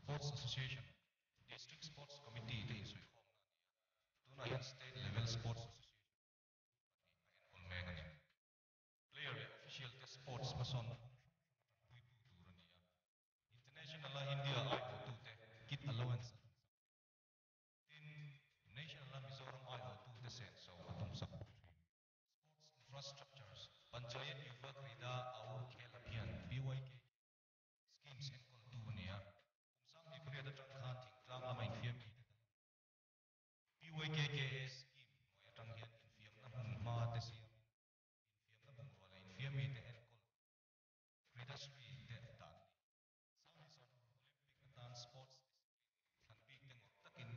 Sports Association, District Sports Committee te insuihkhawmna a ni a, tunah hian State Level Sports Association group pahnih a enkawl mek a ni. Player leh official te sports hmasawnna kawng hrang hranga tanpuitu tur a ni a, International-a India aiawhtute kit allowance a tumsak a. Tin, National-a Mizoram aiawhtute senso a tumsak bawk thin. Sports Infrastructures, Panchayat Yuva Krida Aur Khel Abhiyan, BYKK, Schemes enkawltu a ni a, kum 2008 atang khan thingtlang lama infiam mi te dang an ni. BYKKA scheme hnuai atang hian infiamna hmun hma te siamin infiamna bungrua leh infiam mi te enkawl Kridashree te dah an ni. 2020 Olympic atan sports discipline thlan bik te ngawrh takin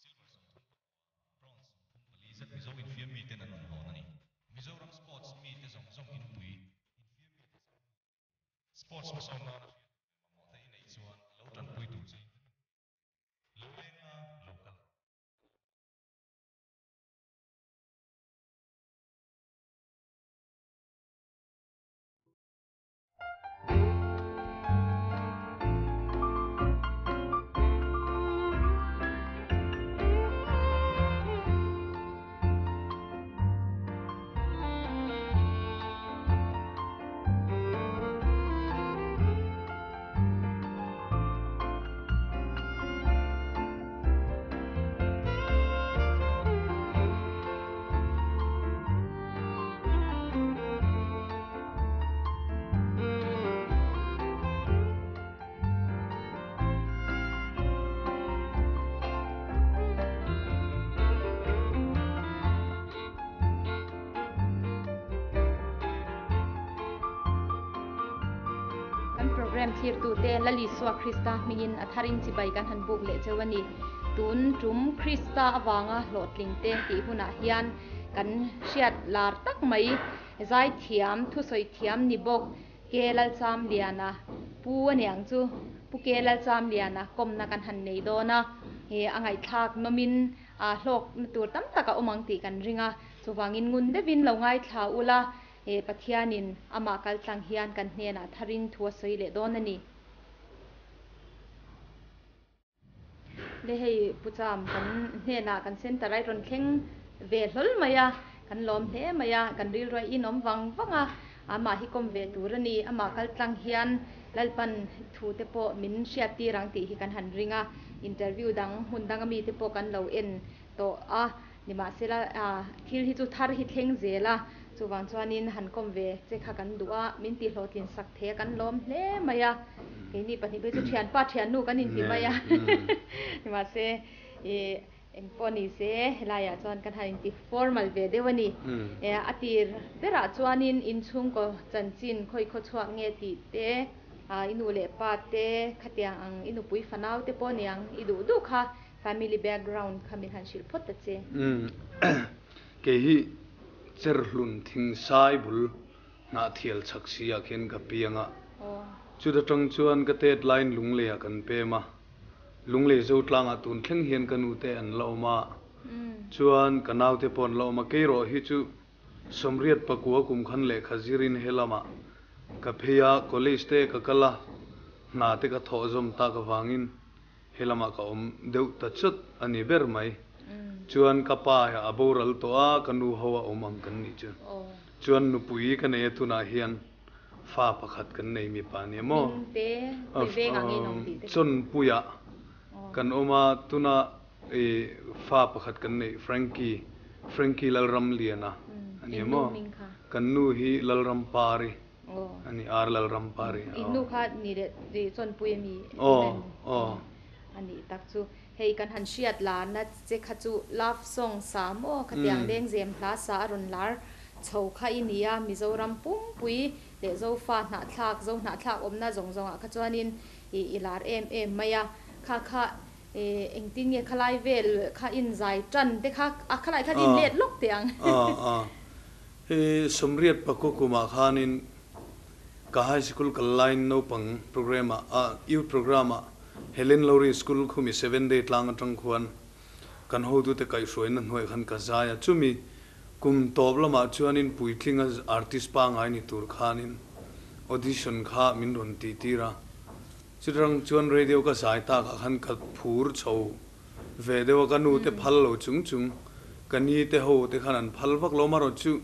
Vision Silver 34, Bronze 34 zet Mizo infiam miten an rawn hawn a ni. Mizoram sports mite zawng zawng inpui infiam mite chauh hnu Sports hmasawn nana hriat duh leh mamawh te i neih chuan a lo tanpui tur chein kan inpeih reng a ni. Lo leng la, lo kal rawh. Kan lo nghak ang che. Kan program thlirtute Lal Isua Krista hmingin a tharin chibai kan han buk leh cheu a ni. Tun tum Krista avanga hlawhtling te tih hunah hian kan hriat lar tak mai zaithiam, thusawi thiam ni bawk Ke Lalchamliana pu a niang chu Pu Ke Lalchamliana kawmna kan han nei dawn a, a ngaihthlak nawmin hlawkna tur tam tak a awm ang tih kan ring a, chuvangin ngun deuhin lo ngaithla ula, Pathianin amah kaltlang hian kan hnenah tharin thu a sawi leh dawn a ni. Le hei Pu Cham kan hnenah kan centre a rawn thleng ve hlawl mai a, kan lawm hle mai a, kan rilru a inawm vang vang a, amah hi kawm ve tur a ni, amah kal tlang hian Lalpan thu te pawh min hriat tir ang tih hi kan han ring a, interview dang hmun danga mi te pawh kan lo en tawh a, Nimahsela, thil hi chu thar hi thleng zel a, chuvang chuanin han kawm ve che kha kan duh a, min ti hlawhtlin sak thei a, kan lawm hle mai a, keini pahnih phei chu thianpa thiannu kan inti mai a, nimahse ih eng pawh ni se helaiah chuan kan han inti formal ve deuh a ni. A tir berah chuanin inchhungkaw chanchin khawi khaw chhuak nge tih te, i nu leh pa te khatiang ang i nupui fanau te pawh niang i duh duh kha Family background kha min han hrilh phawt ta che. Umm kei hi Cherhlun Thingsai bul Hnahthial chhak si ah khian ka piang a, chuta tang chuan ka tet laiin Lunglei ah kan pem a, Lunglei Zotlang ah tun thleng hian ka nu te an la awm a, chuan ka nau te pawh an la awm a, kei rawh hi chu 89 kum khan lehkha zirin he lamah ka phei a, college te ka kal a, hna te ka thawh zawm tak avangin He lamah ka awm deuh ta chawt a ni ber mai. Chuan ka pa a boral tawh a, ka nu ho a awm ang kan nih chu. Chuan nupui ka nei a tunah hian fa pakhat kan nei mipa nia maw? Chawnpuiah kan awm a, tuna fa pakhat kan nei Frankie, Frankie Lalramliana a nia maw? Kan nu hi Lalrampari. A ni ar lal ram par i. I hnu kha ni leh ri chawnpui a mi Aw. A nih tak chu. Hei kan han hriat larna che kha chu love song sa maw khatiang lengzem hla sa a rawn lar chho kha i ni a, Mizoram pumpui leh Zofa hnahthlak, Zo hnahthlak awmna zawng zawngah kha chuanin i lar em em mai a. Kha kha engtin nge khalai vel kha inzai tan te kha a khalai khan inlet lawk teh ang. Aw aw. Hi 89 kumah khanin Ka high sikul kal laiin naupang program ah ah youth program ah Helen Lowry School khumi Seven Day tlang atang khuan kan hotute kaihhruaina hnuaih khan ka zai a. Chumi kum tawp lamah chuanin puitlinga artist pangai ni tur khanin audition kha min rawn tih tir a. Chutang chuan radio ka zai takah khan ka phur chho ve deuh a, ka nu te phal lo chung chung ka ni te ho te khan an phal vak lo marawh chu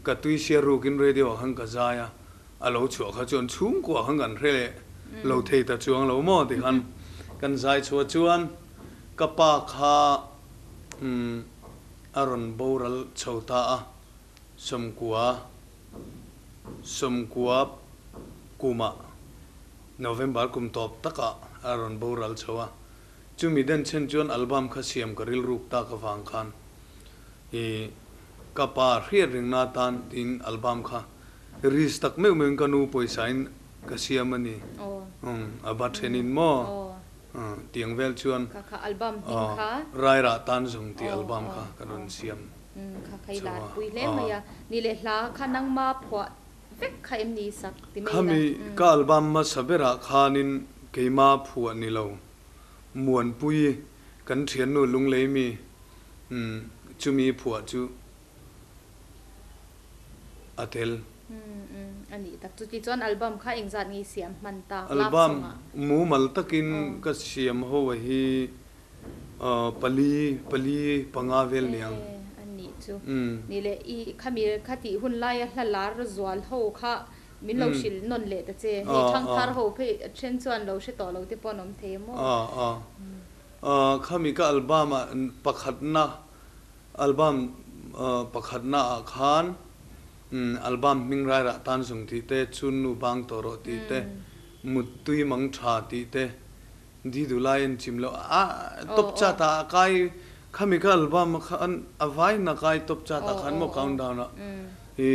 ka tui sia rukin radio ah khan ka zai a, a lo chhuah kha chuan chhungkua khan kan hre leh lo thei ta chuang lo maw ti khan kan zai chhuah chuan ka pa kha umm a rawn boral chho ta a, sawmkua sawmkua kumah November kum tawp takah a rawn boral chho a, chumi den chen chuan album kha siam ka rilruk tak avang khan I ka pa hriat ringna atan tiin album kha release tak meuh meuhin ka nu pawisa in ka siam a ni. Umm a va thenin maw tiang vel chuan Rairah tan zawng tih album kha ka rawn siam chho a. Khami ka album hmasa berah khanin keima phuah ni lo Muanpui kan thiannu Lunglei mi Umm, chumi phuah chu a tel. Umm, umm, a nih tak. Chuti chuan album kha engzat nge i siam hman tak? Love Album song ah. mumal takin ka siam ho a hi pali, pali panga vel niang. E, a nih chu. Ni leh i khami khatih hun laia hla lar zual ho kha min lo hrilh nawn leh ta che. Hei thangthar ho phei then chuan lo hre tawh lo te pawh an awm thei a maw? Khami ka album ah pakhatna album pakhatna ah khan album hming rairah tan zung tih te, chunnu bang tawh rawh tih te, muttui mang tha tih te, di dulai en chim loh a top chat ah a kai khami ka album ah khan a vain a kai top chat ah khan maw countdown ah i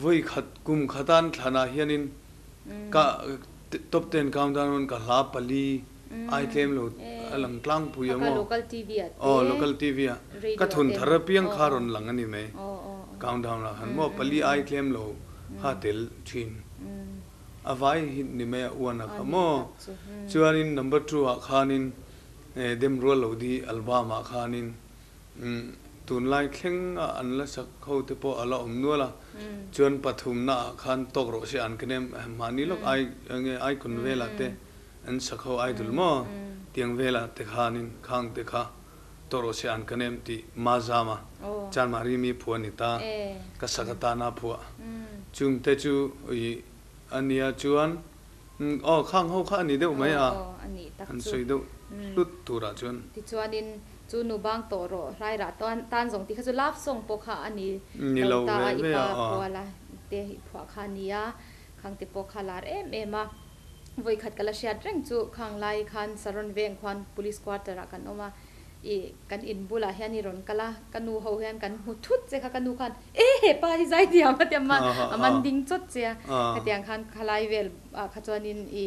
vawi khat kum khatan thlan ah hianin ka top ten countdown ka hla pali Ai tlem lo a lang tlangpui a maw? Aw local TV ah ka thun thar apiang kha rawn lang a ni mai. Countdown ah khan maw pali ai tlem lo kha tel thin. A vai hi ni mai a uan a kha maw? Chuanin number two ah khanin Dem Rual Lo Di album ah khanin Tunlai thleng a an la sak ho te pawh a la awm nual a, chuan pathumna ah khan tawk rawh se an kinem mahni lawk ai nge icon velah te an sak ho ai dul maw tiang velah te khanin khang te kha tawk rawh se an kinem tih mazam a chanmah ri mi phuah a ni ta ka sak atana phuah chung te chu i a nia chuan aw khang ho kha a ni deuh mai a an sawi deuh hlut turah chuan. Tichuanin Chu nu bang tawh rawh rairah tan tan zawng tih kha chu love song pawh kha a ni lo ta a i pa kuala te i phuah kha a ni a, khang te pawh kha lar em em a. Vawi khat ka la hriat reng chu khang lai khan Saron veng khuan police quarter ah kan awm a, i kan in bulah hian i rawn kal a, ka nu ho hian kan hmu thut che kha ka nu khan e he pa hi zai diam a ti a a man ding chawt che a, khatiang khan khalai vel ah kha chuanin i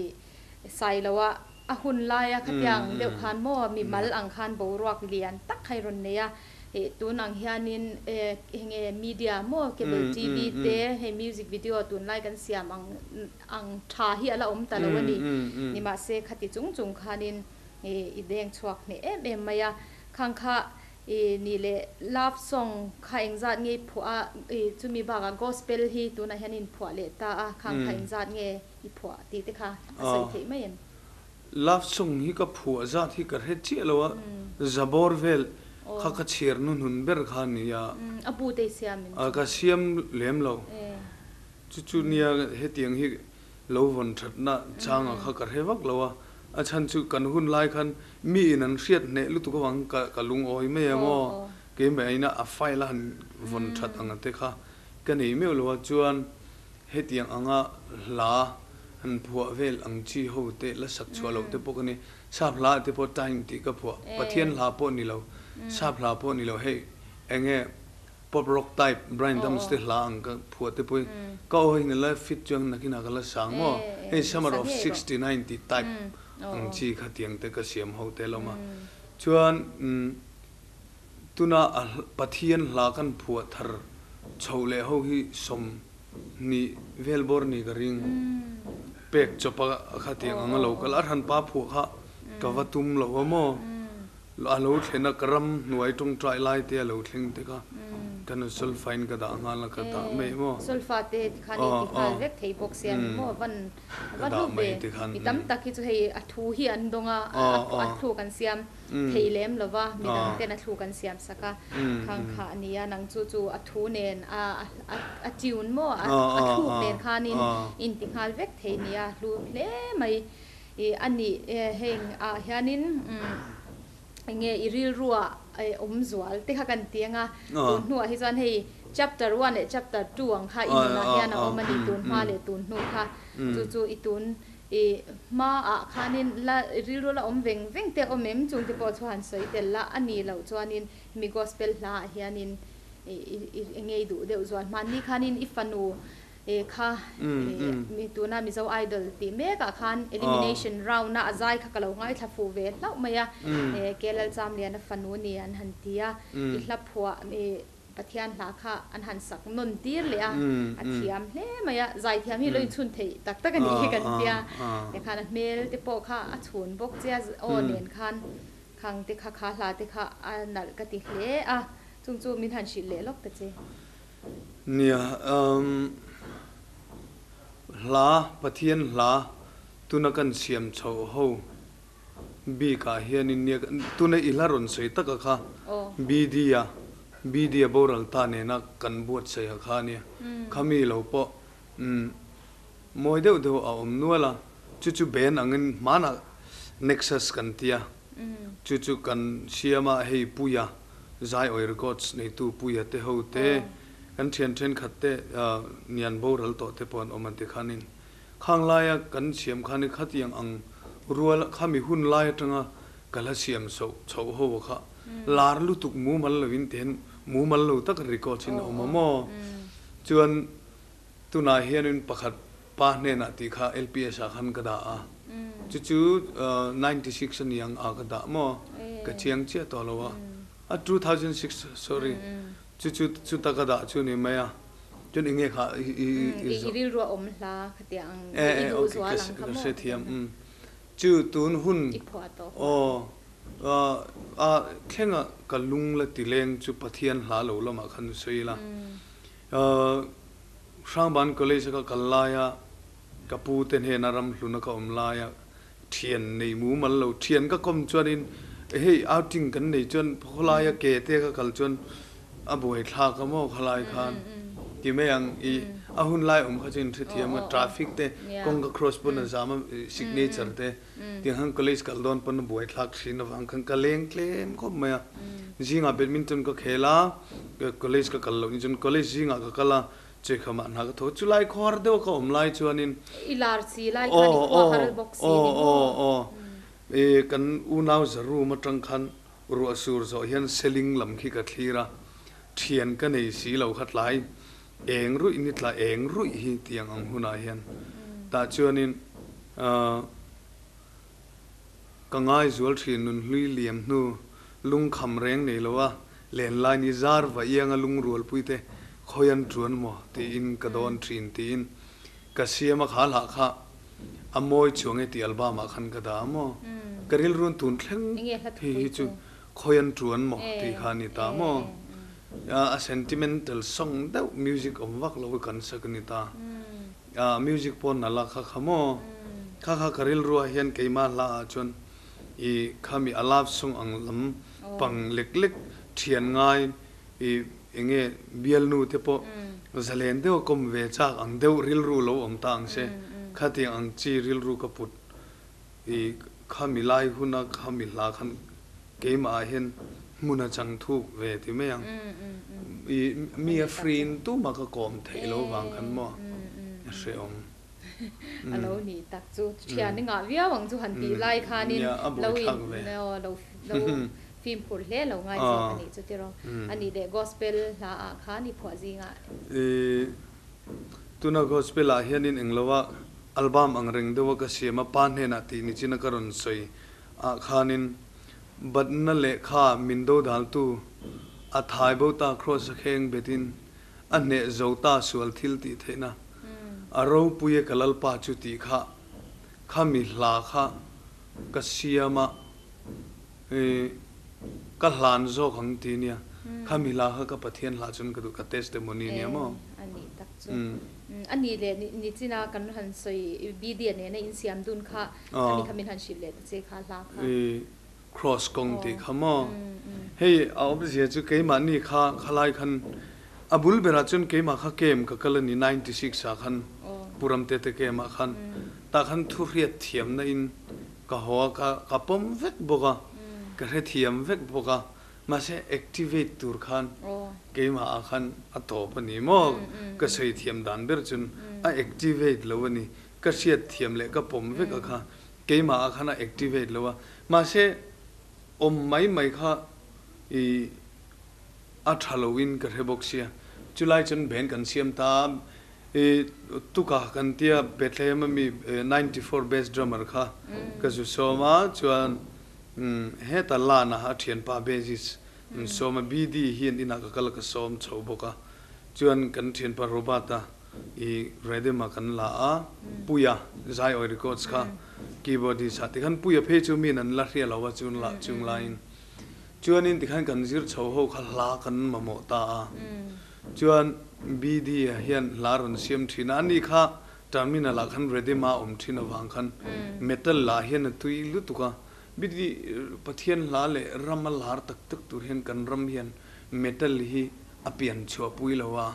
sai lo a. A hun laia khatiang deuh khan maw mi mal ang khan boruak lian tak kha i rawn nei a, ih tun ang hianin enge media maw cable TV te hei music video tunlai kan siam ang ang tha hi a la awm ta lo a ni. Nimahse khati chung chung khanin i deng chhuak hneh em em mai a, khang kha i nih leh love song kha engzat nge i phuah a, ih chumi bakah gospel hi tunah hian in phuah leh ta a, khang kha engzat nge I phuah tih te kha a sawi theih mai em? Love song hi ka phuah zat hi ka hre chiah lo a, Zabawr vel kha ka chhiar hnuhnun ber kha a ni a. A bu te i siam em chu? Ka siam lem lo. Chu chu nia hetiang hi lo vawn thatna changa kha ka hre vak lo a, a chhan chu kan hun lai khan mi in an hriat hneh lutuk avang ka lungawi mai em aw, keimah ina a file a han vawn that ang te kha ka nei meuh lo a, chuan Hetiang anga hla han phuah vel ang chi ho te la sak chhuah loh te pawh ka ni. Sap hla te pawh time tih ka phuah. Pathian hla pawh ni lo, sap hla pawh ni lo. Hei enge pop rock type Bryan Adams te hla ang ka phuah te pawh hi ka aw hi la fit chuang nakinah ka la sang maw. Hei summer of 69 tih type ang chi kha tiang te ka siam ho te lawm a. Chuan tuna Pathian hla kan phuah thar chhoh leh ho hi sawm. Hnih vel bawr ni ka ring. Pek chawp a khatiang ang a lo kal a hran pa phuah kha ka va tum lo a maw? A lo thlen a ka ram hnuai tawngtai lai te a lo thleng te kha ka nu solfa in ka dah nghal a ka dah mai maw? Solfa te tikhan i ti nghal vek thei bawk sia ni maw? Van ka dah mai tikhan. Mi tam tak hi chu hei a thu hi an dawng a, a thluk an siam thei lem lo va, mi dang ten a thluk an siam sak a, khang kha a nia nang chu chu a thu nen a a tune maw a thluk nen khanin in ti nghal vek thei nia hlu hle mai. I a nih heng ah hianin enge i rilrua awm zual te kha kan ti ang a, tun hnuah hi chuan hei chapter one leh chapter two ang kha i nunah hian a awm a ni, tun hma leh tun hnu kha chu chu i tun i hmaah khanin la rilru la awm veng veng te awm em chung te pawh chu han sawi tel la, a nih loh chuanin mi gospel hlaah hianin i enge i duh deuh zual hmanni khanin i fanu E kha e tuna Mizo Idol tih mekah khan elimination round a a zai kha ka lo ngaithla fuh ve hlauh mai a, e Kelal Chamliana fanu ni an han ti a, i hla phuah e Pathian hla kha an han sak nawn tir leh a, a thiam hle mai a, zai thiam hi lo inchhun theih tak tak a nih hi kan tia, tikhan a hmel te pawh kha a chhun bawk che a, aw nen khan khang te kha kha hla te kha a nalh ka ti hle a, chung chu min han hrilh leh lawk ta che. Nia, umm, hla, Pathian hla tuna kan siam chhoh ho bikah hianin nia, tuna i hla rawn sawi taka kha BD-a, BD-a boral ta nena kan buatsaih a kha nia, khami lo pawh, umm, mawi deuh deuh a awm nual a, chu chu ben angin hmanah Nexus kan tia, chu chu kan siam a, hei Puia, Zaiawi Records neitu Puia te ho te, kan thian thenkhat te nian boral tawh te pawh an awm an ti khanin khang laia kan siam khanin khatiang ang rual khami hun lai atanga ka la siam chhoh chhoh ho a kha lar lutuk mumal lovin tihian mumal lo tak records in a awm a maw? Chuan tunah hianin pakhat Pa hnenah tih kha LPS ah khan ka dah a, chu chu 96 a ni ang a ka dah maw? Ka chiang chiah tawh lo a, a 2006 sorry, chu chu chuta ka dah chu ni mai a, chuan eng nge kha i i i zawh. I rilru a awm hla khatia ang i duh zual ang kha maw? Ka hrethiam umm, chu tun hun I phuah tawh aw a thlenga ka lung la ti leng chu Pathian hla lo lamah khan sawi ila, Hrangban College a ka kal laia ka pu te hnena ramhluna ka awm laia thian nei mumal lo thian ka kawm chuanin hei outing kan nei chuan khawlaia ke te ka kal chuan a buaithlak a maw khalai khan ti mai ang i a hun lai awm kha chu in hrethiam a traffic te kawng ka cross pawn a zam a signature te Tiang khan college kal dawn pawn a buaithlak thin avang khan ka leng tlem khawp mai a. Zingah badminton ka khel a, college ka kal loh ni chuan college zingah ka kal a, chekhamah hna ka tho. Chulai khuar deuh a ka awm lai chuanin. I lar chi lai khan i khua har bawk si ni maw? Aw aw aw. Kan unau za room atang khan ruah sur zawh hian seling lam khi ka thlir a, thian ka nei si lo kha tlai eng ruih ni tla eng ruih hi tiang ang hunah hian tah chuanin Ka ngaizual thin nun hlui liam hnu lungkham reng nei lo a, lenlai ni zar va ianga lungrualpui te khawi an tuan maw tiin ka dawn thin tiin ka siam a kha hlah kha a mawi chuang e tih album ah khan ka dah a maw ka rilrun tun thleng hi hi chu khawi an tuan maw tih kha a ni ta maw a sentimental song deuh music awm vak lo kan sak a ni ta. Music pawh nalh a kha kha maw? Kha kha ka rilruah hian keimah hla ah chuan i khami a love song ang lam pang lek lek thian ngai i enge bialnu te pawh zalen deuh a kawm ve chak ang deuh rilru lo awm ta ang se khatiang ang chi rilru ka put i khami lai huna khami hla khan keimah ah hian hmun a chang thuk ve ti mai ang. I mi a free in tumah ka kawm theih lo vang khan maw a hrehawm. A lo nih tak chu thian i ngah viau ang chu han tih lai khanin lo in lo fimkhur hle lo ngai zawk a nih chu tiraw. A nih leh gospel hla ah khan i phuah zingah. I tuna gospel ah hianin englo a album ang reng deuh a ka siam a pa hnenah tih ni chin a ka rawn sawi ah khanin Batna lehkha min dodaltu a thai bo ta Kraws a kheng betin A hneh zo ta sual thil tih theihna a ropui e ka Lalpa chu tih kha khami hla kha ka siam a i ka hlan zawk ang ti nia khami hla kha ka Pathian hla chuan ka duh ka testimony nia maw. A nih tak chu. A nih leh nichina kan han sawi BD a nena insiam dun kha khami kha min han hrilh leh ta che kha hla kha. Cross kawng tih kha maw? Hei a awmzia chu keimahni kha khalai khan a bul berah chuan keimah kha camp ka kal a ni 96 ah khan Pu Ramtete camp ah khan tah khan thu hriat thiamna in ka haw a ka ka pawm vek bawk a ka hrethiam vek bawk a mahse activate tur khan keimah ah khan a tawp a ni maw ka sawi thiam dan ber chuan a activate lo a ni ka hriat thiam leh ka pawm vek a kha Keimah ah khan a activate lo a, mahse awm mai mai kha i a tha lo in ka hre bawk sia. Chulai chuan band kan siam ta a, i tuka kan tia Bethlehem a mi 94 bass drummer kha ka zu sawm a, chuan heta Lana a thianpa bassist an sawm a, BD hian inah ka kal a ka sawm chho bawk a, chuan kan thianpa Robert a I Redema kan la a, Puia Zaiawi Records kha keyboardist ah tikhan Puia phei chu min an la hria lo a chun lah chung laiin chuanin tikhan kan zir chho ho kha hla kan mamawh ta a, chuan BD ah hian hla rawn siam thin a, ani kha terminal ah khan Redema a awm thin avang khan metal lah hian a tui lutuk a, BD Pathian hla leh ram a lar tak tak tur hian kan ram hian metal hi a pian chhuah pui lo a.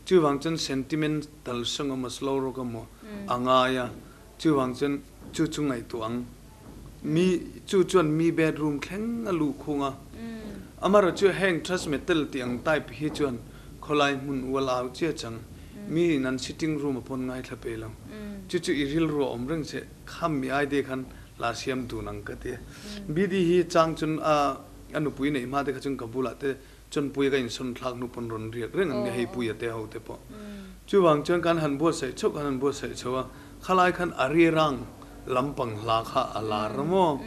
Chuvang chuan sentimental song emaw slow rock emaw a ngai a, chuvang chuan chu chu ngaihtuah ang. Mi chu chuan mi bedroom thleng a luh khung a. Amaherawh chu heng thrash metal tih ang type hi chuan khawlai hmun ual au chiah chang mi in an sitting room a pawn ngaithla pe lo. Chu chu i rilru a awm reng che kham mi idea khan la siam dun ang ka ti a. BD hi chang chuan a a nupui neih hma te kha chuan ka bulah te Chuan Puia ka insawn thlak hnu pawn rawn riak reng an nia hei Puia te ho te pawh. Chuvang chuan kan han buatsaih chauh kan han buatsaih chho a, khalai khan a rirang lampang hla kha a lar a maw?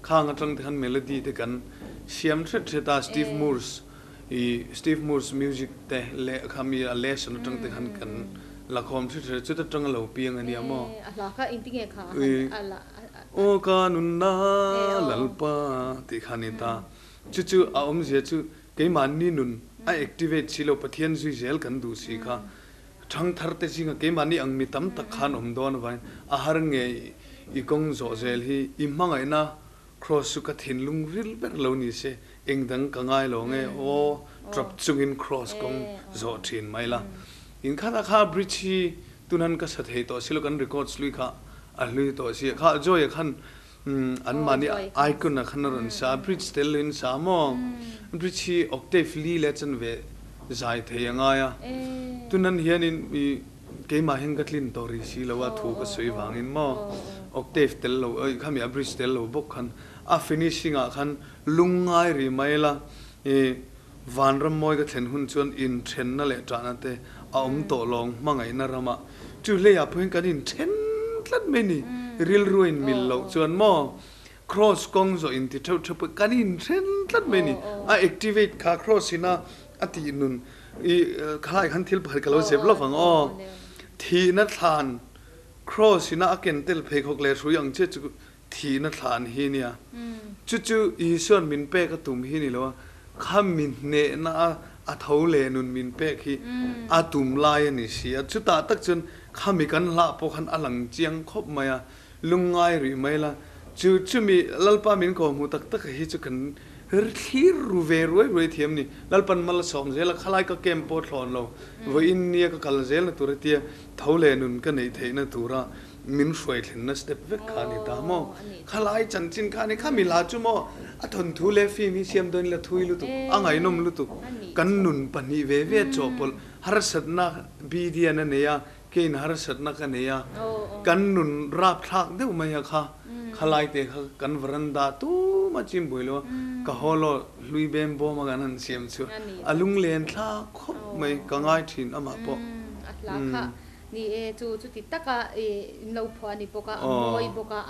Khang atang te khan melody te kan siam hret hret a, Steve Morse i Steve Morse music te leh kha mi a lesson atang te khan kan la khawm hret hret a, chuta tanga lo piang a nia maw? A hla kha engtinge kha a la Aw ka nunna Lalpa tih kha a ni ta. Chu chu a awmzia chu keimahni nun a activate si lo, Pathian zui zel kan duh si kha. Thangthar te zinga keimahni ang mi tam tak khan awm dawn avangin a har nge i kawng zawh zel hi i hmangaihna cross chu ka thinlung ril ber lo ni se, eng dang ka ngai lo nge aw trap chungin cross kawng zawh thin mai la. In khatah kha bridge hi tunhan ka sa thei tawh si lo kan records hlui kha a hlui tawh si a kha Joy-a khan An mahni icon ah khan a rawn sa a, bridge tel in sa maw? Bridge hi octave li leh chanve zai thei a ngai a, tunan hianin i keimah hian ka tlin tawh rih si lo a, thu ka sawi vangin maw octave tel lo khami a bridge tel lo bawk khan a finishing ah khan lungngai rih mai la i vanram mawi ka thlen hun chuan inthenna leh tahna te a awm tawh lawng hmangaihna ramah Chu hleiah pawhin kan inthen tlat mai ni. Rilru a inmil loh chuan maw cross kawng zawh inti theuh theuh pawh kan inthen tlat mai ni. A activate kha cross ina a tih nun i khalai khan thil pakhat ka lo zep lawk ang aw. Thihna thlan cross ina a ken tel pheikhawk leh hrui ang chiah chu thihna thlan hi nia. Chu chu Isuan min pek a tum hi ni lo a, kha mi hnehna a a tho leh nun min pek hi a tum lai a ni si a. Chutah tak chuan kha mi kan hlah pawh khan a lang chiang khawp mai a, lungngai rih mai la. Chu chumi Lalpa min kawh hmuh tak tak hi chu kan thlir ru ve ruai ruai thiam ni. Lalpan mal a sawm zel a, khalai ka camp pawh thlawn lo, vawiin nia ka kal zel na tur a tia tho leh nun ka neih theihna tura Min hruai thlenna step vek kha a ni ta maw? Khalai chanchin kha a ni. Kha mi la chu maw a thawnthu leh film hi siam dawn ila thui lutuk, a ngaihnawm lutuk. Kan nun pahnih ve ve chawhpawlh harsatna Bidian a nei a, keiin harsatna ka nei a. Kan nun rapthlak deuh mai a kha. Khalai te kha kan veranda tuma chim buai lo a, ka haw law hlui bem bawm a kan han siam chu a lunglen thlak khawp mai, ka ngai thin amah pawh. Ni e, chu chuti taka in lo phuah a ni bawk a, a mawi bawk a,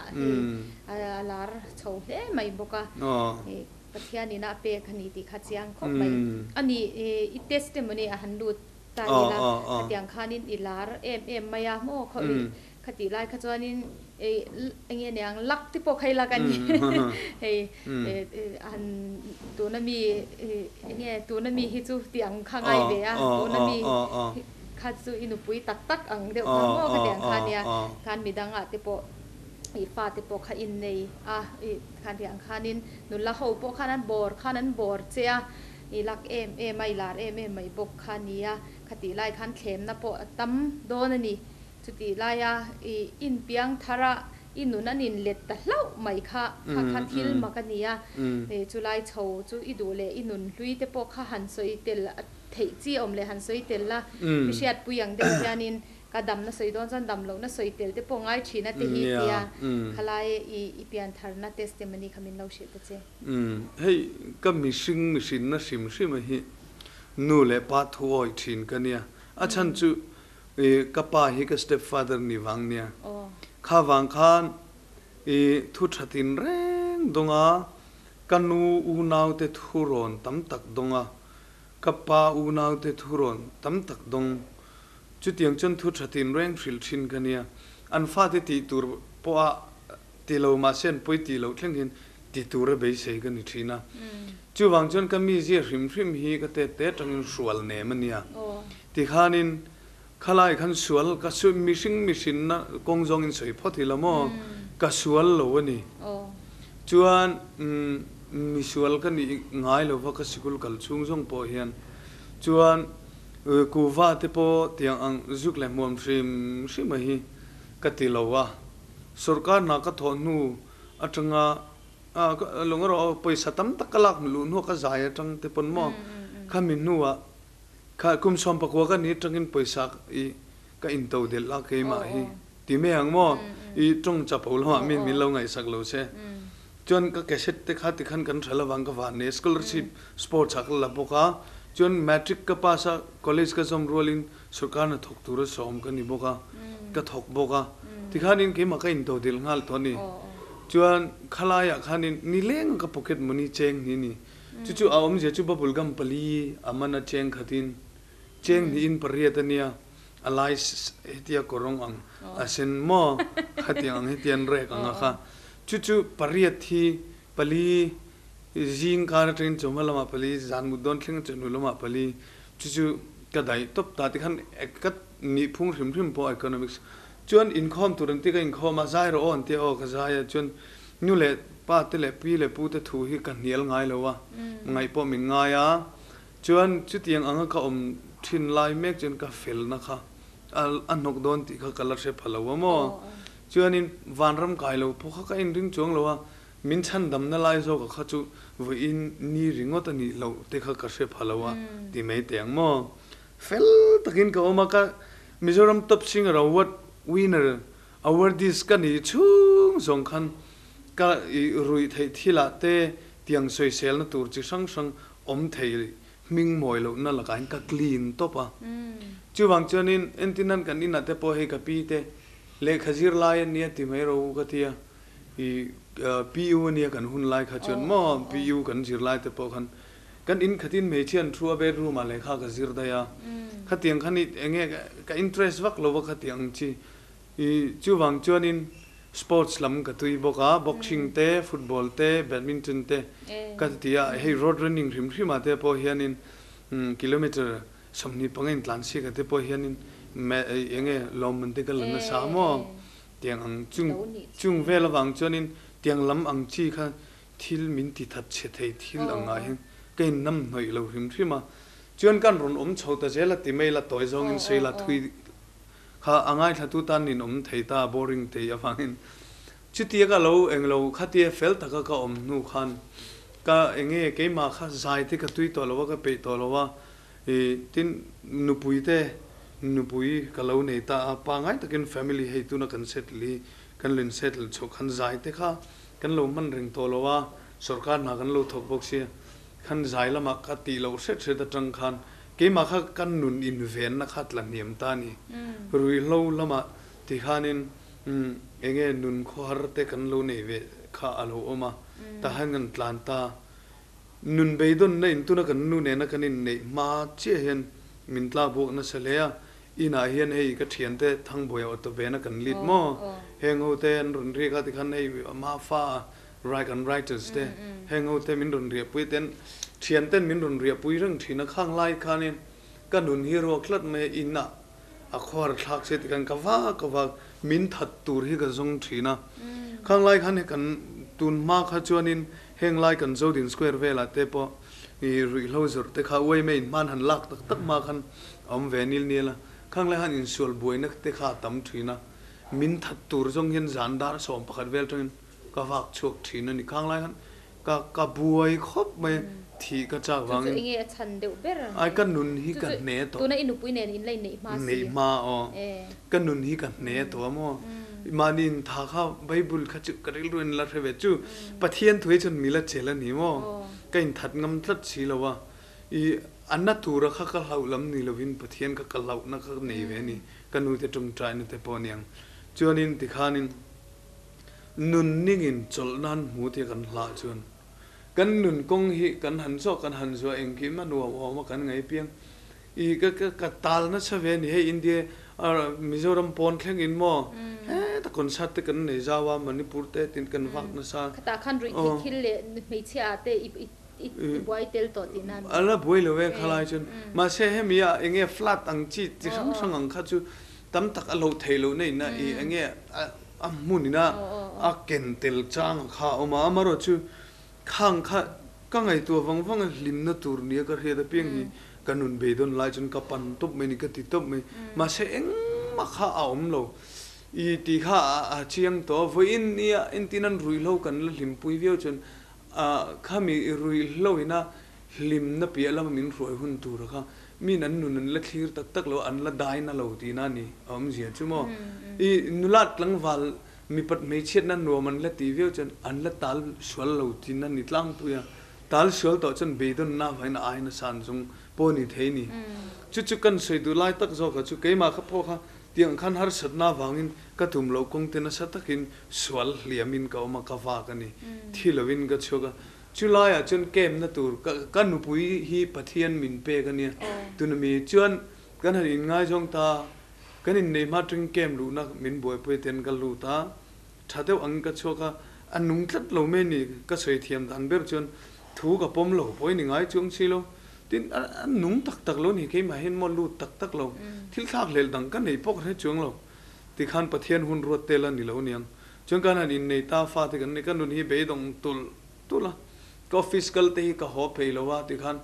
hei a lar chho hle mai bawk a, Pathian ina a pek a ni tih kha chiang khawp mai. A ni, i testimony a han lut ta ila khatiang khanin i lar em em mai a maw khaw i khatih lai kha chuanin ei enge niang luck te pawh kha i lak a ni hei han tuna mi enge tuna mi hi chu tih ang kha ngai ve a tuna mi kha chu i nupui tak tak ang deuh kha maw khatiang kha nia khan midangah te pawh i fate pawh kha innei a i khan tih ang khanin nula ho pawh khan an bawr khan an bawr che a i lak em em a i lar em em mai bawk kha nia khatih lai khan thlemna pawh a tam dawn a ni chutih laia i inpiang thar a i nun an inlet ta hlauh mai kha kha kha thil mak a ni a chulai chho chu i duh leh i nun hlui te pawh kha han sawi tel theih chi a awm leh han sawi tel la mi hriatpui ang deuh hianin Ka damna sawi dawn chuan dam lohna sawi tel te pawh ngai thin a ti hi tia khalai i i piantharna testimony kha min lo hrilh ta che. Umm hei ka mihring mihrinna hrim hrim a hi nu leh pa thu awih thin ka nia a chhan chu i ka pa hi ka step father ni vang nia kha vang khan i thu tha tin reng dawng a ka nu unau te thu rawn tam tak dawng a ka pa unau te thu rawn tam tak dawng Chutiang chuan thu tha tin reng hrilh thin ka nia. An fate tih tur pawha ti lo mahse an pawi tih loh thleng hian ti tura beisei ka ni thin a. Chuvang chuan ka mizia hrim hrim hi ka tet te atangin hrual nem a nia. Tikhanin khalai khan sual ka mihring mihrinna kawng zawngin sawi phawt ila maw? Ka sual lo a ni. Chuan misual ka nih ngai lova ka sikul kal chhung zawng pawh hian chuan Kuva te pawh tiang ang zuk leh hmuam hrim hrim a hi ka ti lo a, sorkar hna ka thawh hnu atanga lung erawh pawisa tam tak ka lak luh hnuah ka zai atang te pawn maw khami hnuah kha kum 19 ka ni atangin pawisa i ka into delh a keimah hi ti mai ang maw i tawng chapo lamah min min lo ngaihsak lo se chuan ka cassette te kha tikhan kan tha lovang ka van nei scholarship sports ah ka la bawk a chuan matric ka pass a college ka zawm rualin sorkar hna thawk tura sawm ka ni bawk a ka thawk bawk a tikhanin keimah ka into delh nghal tawh a ni chuan khalaiah khanin nileng ka pocket money cheng ni a ni chu chu a awmzia chu bubble gum pali a man a cheng khatin Cheng hnihin pariat a nia, a lai hetia kawrawng ang a sen maw? Khatiang ang hetian rek ang a kha. Chu chu pariat hi pali zing kar atangin chawhma lamah pali, zan mut dawn thleng chawhnu lamah pali, chu chu ka daih tawp ta tikhan ka nihphung hrim hrim pawh economics chuan inkhawm tur an ti ka inkhawm a, zai rawh aw an tia aw ka zai a, chuan nu leh pa te leh pi leh pu te thu hi ka hnial ngai lo a, ngaih pawh min ngai a. Chuan chutiang anga ka awm thin lai mek chuan ka felna kha a hnawk dawn tih kha ka la hre pha lo a maw? Chuanin vanram kai lo pawh kha ka inring chuang lo a, min chhandamna lai zawka kha chu vawiin ni ringawt a nih loh te kha ka hre pha lo a ti mai teh ang maw? Fel takin ka awm a, ka Mizoram Top Singer Award winner awardees ka nih chhung zawng khan ka ruih theih thilah te tiang sawiselna tur chi hrang hrang awm thei hming mawi lohna lakah hian ka clean tawp a. Chuvang chuanin entirnan kan inah te pawh hei ka pi te lehkha zir lai a nia ti mai ro ka ti a, i PU a nia kan hun lai kha chuan maw PU kan zir lai te pawh khan kan in khatin hmeichhia an thu a bedroom ah lehkha ka zir daih a, khatiang khan i enge ka interest vak lo va khatiang ang chi I chuvang chuanin sports lam ka tui bawk a, boxing te, football te, badminton te ka ti a, hei road running hrim hrim ah te pawh hianin kilometre 25 in tlan siak ah te pawh hianin eng nge lawmman te ka la nasa maw tiang ang chung chung vel avang chuanin tiang lam ang chi kha thil min ti that chhe thei thil ang ah hian ka in nam hnawih lo hrim hrim a, chuan kan rawn awm chho ta zel a ti mai la tawi zawngin sei la thui Kha a ngaithlatu tan nin awm thei ta boring tei avangin chutia ka lo englo khatia fel taka ka awm hnu khan ka enge keimah kha zai te ka tui tawh lo a ka peih tawh lo a i tin nupui te nupui ka lo nei ta a pangai takin family hei tuna kan settle hi kan lo in settle chhoh khan zai te kha kan lo hman reng tawh lo a sorkar hna kan lo thawk bawk sia khan zai lamah ka tih loh hret hret atang khan Keimah kha kan nun invenna kha tla hniam ta a ni. Ruihhlo lamah ti khanin enge nun khawhar te kan lo nei ve kha a lo awm a, tahan kan tlan ta. Nun beidawnna intuna kan nu nena kan inneih hma chiah hian min tlak buak nasa hle a, inah hian hei ka thiante Thangbuaia auto vena kan lead maw? Heng ho te an rawn riak a tikhan hei Mafa Write and Writers te heng ho te min rawn riahpui ten thianten min rawn riahpui reng thin a, khang lai khanin ka nun hi ruak tlat mai a, inah a khuar thlak se tikhan ka vak ka vak min that tur hi ka zawng thin a, khang lai khan kan tun hma kha chuanin heng lai kan Zodin Square velah te pawh i ruihhlo zawrh te kha uaime in hman han lak tak tak hma khan a awm ve nil nial a, khang lai khan insual buaina te kha a tam thin a, min that tur zawng hian zan dar 11 vel tangin ka vak chhuak thin a ni. Khang lai khan ka ka buai khawp mai a, thih ka chak Chu chu vangin. enge a chhan deuh ber a Ai ni. ka nun hi Chu ka chu hne tawh. tuna i nupui nen in la inneih hma si. Neih hma aw. E. Ka nun hi ka hne tawh a maw. Mahni in tha kha Bible kha chu ka rilru in la hre ve chu. Pathian thu hi chuan mi la chel a ni maw. Ka inthat ngam tlat si lo a. I a na tura kha ka hlauh lam ni lovin Pathian kha ka hlauhna kha nei ve a ni. Ka nute tawngtaina te pawh a niang. Chuanin tikhanin. Nun ningin chawlh nan hmu tia kan hlah chuan kan nun kawng hi kan han zawh kan han zuah engkim a nuam awm a kan ngaih piang i ka ka ka tal nasa ve a ni hei India Mizoram pawn thleng in maw heta concert te kan nei zau a Manipur te tin kan vak nasa. Khatah khan ruih theih thil leh hmeichhia ah te i i buai tel tawh tih nan. A la buai lo e khalai chuan mahse hemi ah enge flat ang chi chi hrang hrang ang kha chu tam tak a loh theih loh na in a i enge a a hmun ina a ken tel chang a kha a awm a, amaherawhchu khang kha ka ngaihtuah vang vang a hlimna tur nia ka hriat apiang hi ka nun beidawn lai chuan ka pan tawp mai ni ka ti tawp mai, mahse engmah kha a awm lo i tih kha a chiang tawh a, vawiin nia entin an ruihhlo kan la hlimpui viau chuan khami ruihhlo ina hlimna piah lama min hruai hun tura kha min an nun an la thlir tak tak lo, an la dai na lo tihna a ni a awmzia chu maw? I nulat tlangval mipat hmeichhiatna nuam an la tih viau chuan an la tal sual lo tihna ni tlangpui a, tal sual tawh chuan beidawnna avangin a ai nasa an zung pawh a ni thei a ni. Chu chu kan sawi duh lai tak zawk ah chu keimah kha pawh kha tiang khan harsatna avangin ka tum loh kawng te nasa takin sual hliamin ka awm a, ka vak a ni. Thi lovin ka chhuak a, Chu laiah chuan camp na tur ka nupui hi Pathian min pek a nia. Tuna mi chuan kan han inngaizawng ta, kan inneih hma atangin camp luhna min buaipui ten ka lut a, tha deuh angin ka chhuak a, a nung tlat lo mai a ni. Ka sawi thiam dan ber chuan thu ka pawm lo pawh i ni ngai chuang si lo. Tin, a nung tak tak lo a ni, keimah hian maw lut tak tak lo, thil thlak hlel dang ka nei pawh ka hre chuang lo. Tikhan Pathian hun ruat tel a ni lo aniang. Chuan kan han innei ta fate kan nei, ka nun hi beidawng tulh tulh a, ka office kal te hi ka haw phei lo a tikhan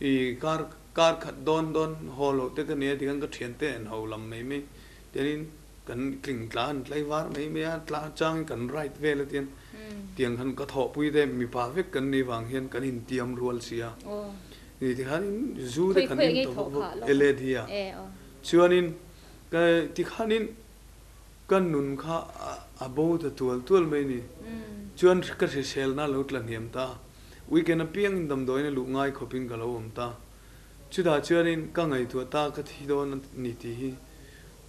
i kar kar khat dawn dawn haw loh te ka nia tikhan ka thiante an ho lam mai mai tianin kan tling tla an tlai var mai mai a, tla changin kan ride vel a tian tiang khan ka thawhpui te mipa vek kan nih vang hian kan intiam rual si a, ni tikhan zu te kan in tawh vak vak lad a, chuanin ka tikhanin. Ka nun kha a bo ta tual tual mai ni. Chuan ka hriselna a lo tla hniam ta. Weekend apiangin damdawiin a luh ngai khawpin ka lo awm ta. Chutah chuanin ka ngaihtuah ta ka thi dawn a ni tih hi.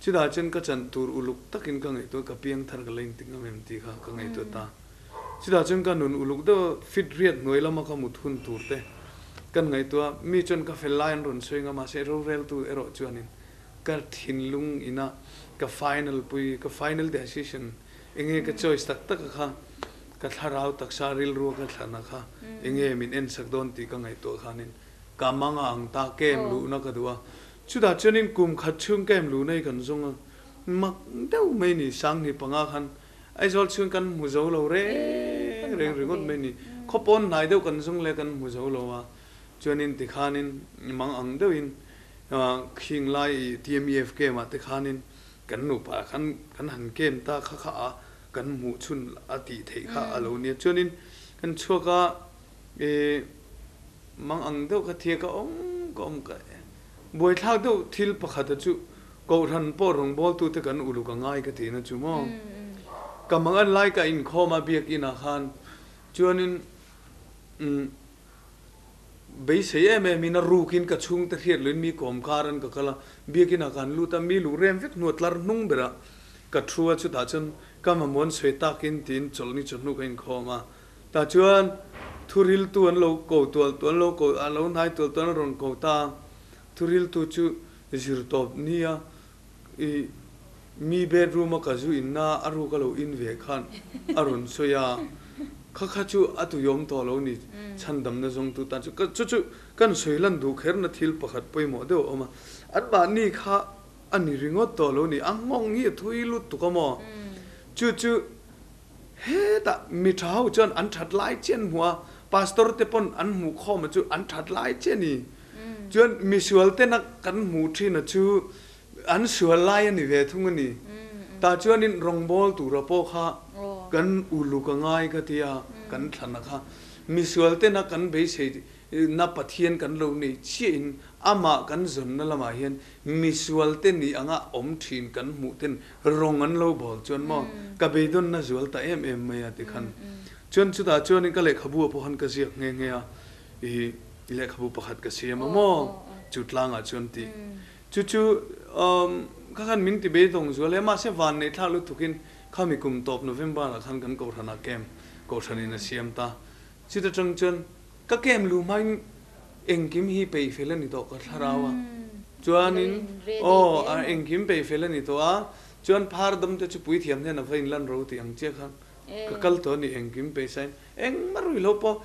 Chutah chuan ka chanh tur uluk takin ka ngaihtuah ka piang thar ka la inti ngam em tih kha ka ngaihtuah ta. Chutah chuan ka nun uluk deuh a fit riat hnuai lama ka mut hun tur te kan ngaihtuah. Mi chuan ka fel lai an rawn sawi nga mahse roreltu erawh chuanin Ka thinlung ina ka final pui, ka final decision, enge ka choice tak tak a kha, ka thlarau taksa rilru a ka thlan a kha, enge min ensak dawn tih ka ngaihtuah khanin ka mang a ang ta, camp luhna ka duh a. Chutah chuanin kum khat chhung camp luhna hi kan zawng a, mak deuh mai ni, 2005 khan Aizawl chhung kan hmu zo lo reng reng ringawt mai ni, khawpawn hnai deuh kan zawng leh kan hmu zo lo a, chuanin tikhanin mang ang deuhin Khing lai i TMEF game ah te khanin kan nupa khan kan han game ta kha kha a kan hmuh chhun a tih theih kha a lo nia. Chuanin kan chhuak a i mang ang deuh kha thia ka awm ka awm ka buaithlak deuh thil pakhat a chu Kohhran pawh rawngbawltu te kan uluk a ngai ka tihna chu maw. Ka mang an lai ka inkhawm a biakinn ah khan chuanin umm Beisei em em in a rukin ka chhungte hriat loin mi kawm kar an ka kal a, biakinn ah ka han lut a, mi luh rem vek hnuah tlar hnung berah ka thu a, chutah chuan ka mamawh an sawi takin tiin chawlhni chawhnu ka inkhawm a, tah chuan thuril tu an lo ko tual tual an lo ko a lo hnai tual tual an rawn ko ta a, Thuriltu chu zirtawp nia i mi bedroom a ka zu inna a ruk a lo in ve khan a rawn sawi a, kha kha chu a tuiawm tawh lo ni, chhandamna zawngtu tan chu chu chu kan sawi lan duh kherna thil pakhat pawimawh deuh a awm a, anmahni kha a ni ringawt tawh lo ni, a nghawng hi a thui lutuk a maw? Chu chu hetah mi tha ho chuan an that lai chiah an hmu a, pastor te pawn an hmuh khawm a chu an that lai chiah a ni. Chuan misual tena kan hmuh thin a chu an sual lai a ni ve thung a ni. Tah chuanin rawngbâwl tura pawh kha kan uluk a ngai ka tia kan thlan a kha. Misual tena kan beisei na Pathian kan lo nei chiahin amah kan zawnna lamah hian misual te ni anga awm thin kan hmuh ten rawng an lo bawl chuan maw ka beidawnna zual ta em em mai a ti khan. Chuan chutah chuanin ka lehkhabu ah pawh khan ka ziak nghe nghe a. I lehkhabu pakhat ka siam a maw? Chu tlangah chuan tih. Chu chu kha khan min ti beidawng zual e. Mahse van neih thlak lutukin khami kum tawp November ah khan kan kohhranah camp kohhranin a siam ta. Chuta tang chuan ka camp lu hmain engkim hi peih fel a ni tawh ka thlarau a. Chuanin aw engkim peih fel a ni tawh a. Chuan phar dam te chu puithiam hian a va inlan ro tih ang chiah khan ka kal tawh a ni engkim peih sain engmah ruihhlo pawh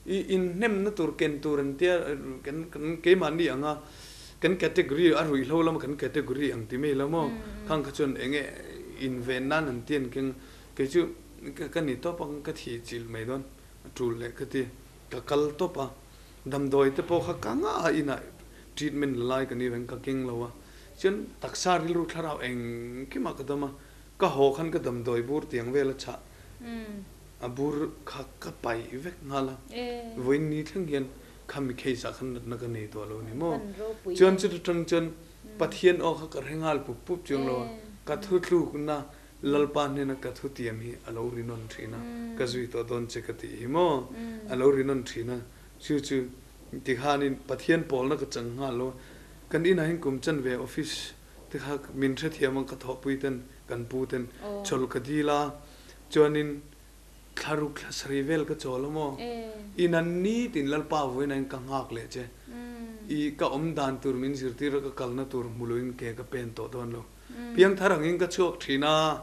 I inhnemna tur ken tur an tia kan kan keimahni anga kan category a ruihhlo lama kan category ang ti mai lo maw? Khang kha chuan enge inven nan an ti an keng kei chu ka ni tawp ang ka thih chilh mai dawn a tul leh ka ti ka kal tawp a damdawi te pawh kha ka nga a inah treatment la lai ka ni reng ka keng lo a chuan taksa rilru thlarau engkimah ka dam a ka haw khan ka damdawi bur tiang vel a chah. A bur kha ka paih vek nghal a, vawiin ni thleng hian khami case ah khan natna ka nei tawh lo ni maw? Chuan chuta tang chuan Pathian aw kha ka hre nghal pup pup chuang lo a, ka thu tlukna Lalpa hnena ka thu tiam hi a lo ri nawn thin a, ka zui tawh dawn che ka tih hi maw? A lo ri nawn thin a, chu chu tikhanin Pathian pawlna ka chang nghal lo a, kan inah hian kum chanve office te kha min hrethiam ang ka thawhpui ten kan pu ten chawlh ka dil a, Chuanin thlaruk thla sarih vel ka chawl a maw? In an nitin Lalpa vawiinain ka nghak leh che. I ka awm dan tur min zirtir a, ka kalna tur hmu loin ke ka pen tawh dawn lo. Piangthar angin ka chhuak thin a,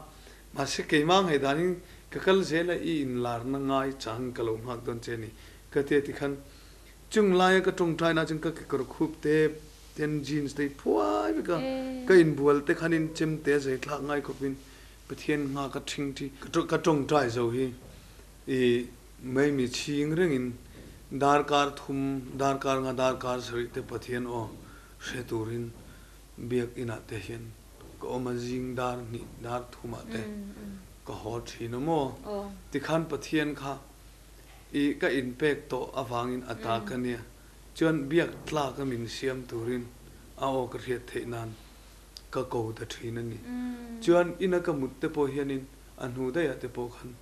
mahse keimah ngaihdanin ka kal zel a, i inlarna ngai chang ka lo nghak dawn che a ni. Ka tia tikhan chung laia ka tawngtaina chuan ka kekawr khup te ten jeans te hi phuai vek a, ka inbual te khanin chemte a zai thlak ngai khawpin Pathian hma ka ṭhing ṭi. Ka ṭawngṭai zo hi i maimi chhing rengin darkar thum, darkar nga, darkar sarih te Pathian aw hre turin biak inah te hian ka awm a, zing dar hnih, dar thumah te ka haw ṭhin a maw? Tikhan Pathian kha i ka inpek tawh avangin a ta ka nia, chuan biak tlaka min siam turin a aw ka hriat theih nan ka ko ta thin a ni. Chuan ina ka mut te pawh hianin a hnu daihah te pawh khan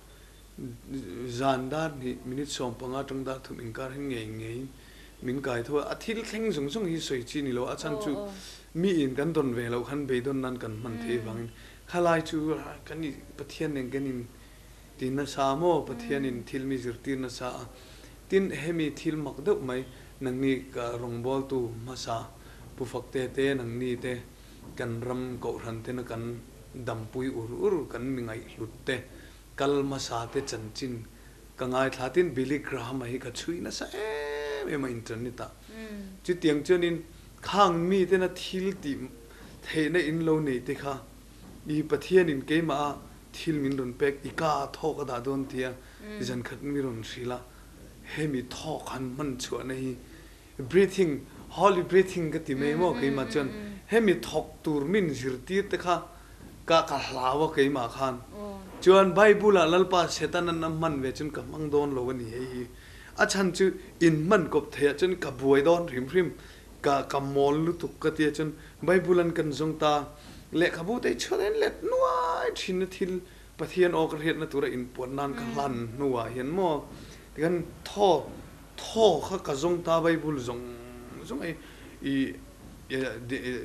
zan dar hnih minute 15 atang dar thum inkar hi ngei ngeiin min kai tho a, a thil thleng zawng zawng hi sawi chi ni lo, a chhan chu mi in kan dawn ve loh khan beidawn nan kan hman theih avangin khalai chu kan i Pathian nen kan in ti nasa maw, Pathian in thil mi zirtir nasa a, tin hemi thil mak deuh mai nangni ka rawngbawltu hmasa Pu Fakte te nangni te kan ram kohhran tena kan dampui ur ur kan mi ngaihhlut te kal hmasa te chanchin ka ngaithla tin Billy Graham-a hi ka chhui nasa em em a internet ah. Chutiang chuanin khang mi tena thil tih theihna in lo nei te kha i Pathianin keimah a thil min rawn pek i ka thawk a dah dawn tia zankhat mi rawn hrilh a hemi thawk han hman chhuahna hi Breathing, holy breathing ka ti mai maw keimah chuan hemi thawk tur min zirtir te kha ka ka hlau a keimah khan chuan Bible ah Lalpa Satan an a hman ve chuan ka hmang dawn lo a ni hei hi a chhan chu in hman kawp thei ah chuan ka buai dawn hrim hrim ka ka mawl lutuk ka tia chuan Bible an kan zawng ta lehkhabu te hi chhuat a in let nuai thin a thil Pathian aw ka hriatna tura inpuan nan ka hlan hnuah hian maw tikhan thaw Thaw kha ka zawng ta Bible zawng zawng i i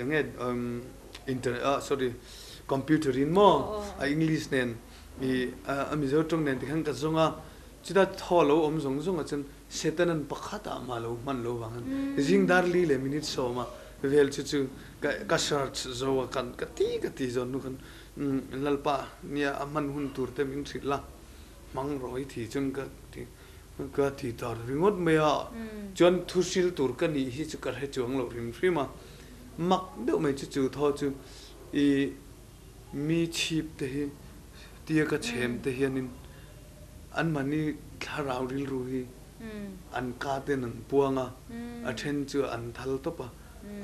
enge internet ah sorry computer in maw a English nen i a Mizo tawng nen tikhan ka zawng a chuta thaw lo awm zawng zawng ah chuan Satan an pakhat ah mah lo hman lo vang hian zing dar li leh minute sawm ah. vel chu chu ka ka search zo a kan ka ti ka ti zawn nu khan umm Lalpa nia a hman hun tur te min hrilh a hmang rawh i thi chuan ka ti ka ti ta ringawt mai a chuan thu hril tur ka nih hi chu ka hre chuang lo hrim hrim a mak deuh mai chu chu thaw chu i mi chhip te hi tia ka chhem te hianin anmahni thlarau rilru hi an ka ten an puang a, a then chu an thal tawp a,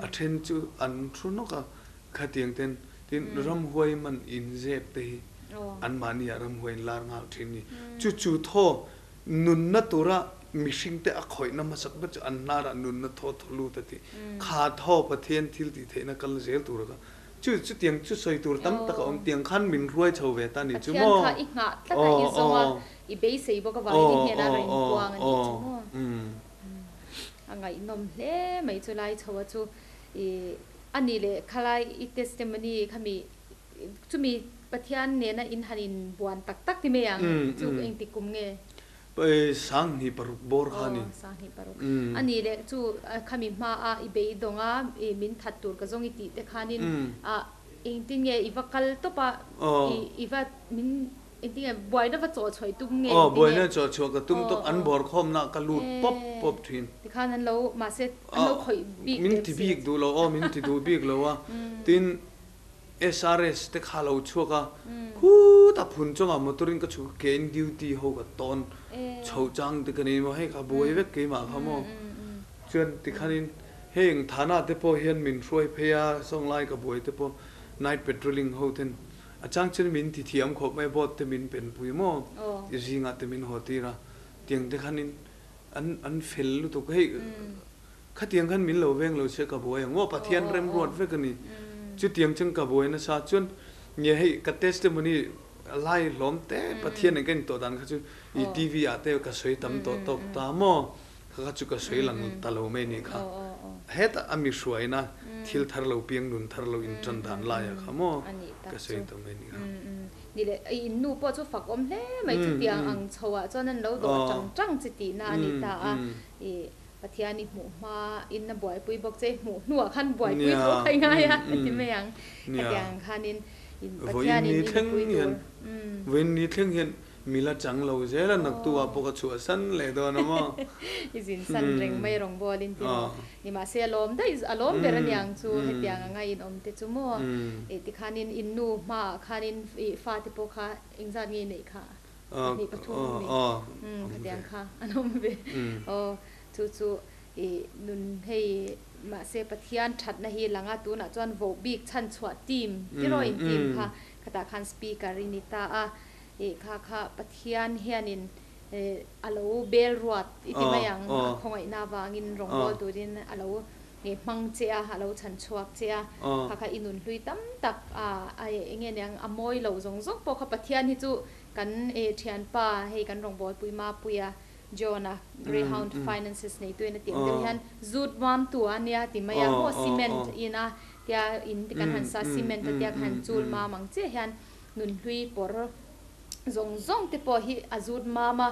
a then chu an thu nawk a, khatiang ten tin ramhuai man in zep te hi anmahni ah ramhuai in lar nghal thin ni. Chu chu thaw nunna tura mihring te a khawihna hmasak ber chu an hnarah nunna thaw thaw lut a ti. Kha thaw Pathian thil tih theihna kal zel tura kha Chu chutiang chu sawi tur tam tak a awm tiang khan min hruai chho ve ta ni chu Pathian maw? kha i nghah tlat a, i zawng a, i beisei bawk avangin i hnenah rawn inpuang a nih chu maw? A ngaihnawm hle mai chu lai chho a chu i a nih leh khalai i testimony khami chumi Pathian nena in han inbuan tak tak ti mai ang chu engtik kum nge? Sanghnih paruk bawr kha a ni. Aw, sanghnih paruk. A nih leh chu khami hmaa i beidawng a, i min that tur ka zawng i tih te khanin engtin nge i va kal tawp a, i va min engtin nge buaina va chawh chhuah i tum nge Aw, engtin nge? buaina chawh chhuah ka tum tawp, an bawr khawmna ka lut pawp pawp thin. Tikhan an lo, mahse an lo khawih bik Min lem ti si bik duh lo, aw min ti duh bik lo a, tin SRS te kha lo chhuak a, khutah phun chungah motor in ka chhuk a, ke in duty ho ka tawn chho chang te ka nei maw, hei kha buai vek keimah kha maw. Chuan tikhanin heng thana te pawh hian min hruai phei a, sawnglai ka buai te pawh night patrolling ho ten a chang chuan min ti thiam khawp mai, boat te min pen pui maw, zingah te min haw tir a, tiang te khanin an an fel lutuk hei Khatiang khan min lo veng lo se ka buai ang aw, Pathian remruat vek a ni. Chutiang chuan ka buai nasa chuan nge hei ka testimony lai hlawm te Pathian eng ka intawh dan kha chu i TV ah te ka sawi tam tawh tawk ta maw, kha kha chu ka sawi lang ta lo mai nih kha. Hetah a mi hruaina thil thar lo piang nun thar lo intan dan laiah kha maw ka sawi ta mai nih kha. Ni leh i innu pawh chu fak awm hle mai chutiang ang chho ah chuan an lo dawh tang tang chi tihna a ni ta a. I Pathian i hmuh hma in a buaipui bawk che, i hmuh hnuah khan buaipui tho kha i ngai a ti mai ang. Khatiang khanin Pathian in i nupui tur. Vawiin ni thleng hian mila chang lo zel a, naktuah pawh ka chhuah san leh dawn a maw? I zin san reng mai rawng bawl in ti maw? Nimahse a lawm daih, a lawm ber aniang chu hetiang anga inawm te chu maw? Tikhanin in nu hmaah khanin i fate pawh kha engzat nge i neih kha? Pahnih pathum a ni. Khatiang kha an awm ve. Aw, chu chu i nun hei mahse Pathian thatna hi langa tunah chuan voh bik chhan chhuah team tiraw in team kha khatah khan speaker i ni ta a. I kha kha Pathian hianin a lo bel ruat i ti mai ang a khawngaihna avangin rawngbâwl turin a lo hmang che a, a lo chhan chhuak che a. Kha kha i nun hlui tam tak a eng nge niang a mawi lo zawng zawng pawh kha Pathian hi chu Kan thianpa hei kan rawngbawlpui Mapuia John-a Greyhound Finances neituin a tih ang deuh hian zut mam tu a nia ti mai a, maw cement in a tia in kan han sa cement a tia kan han chul mam ang chiah hian nunhlui pawr zawng zawng te pawh hi a zut mam a,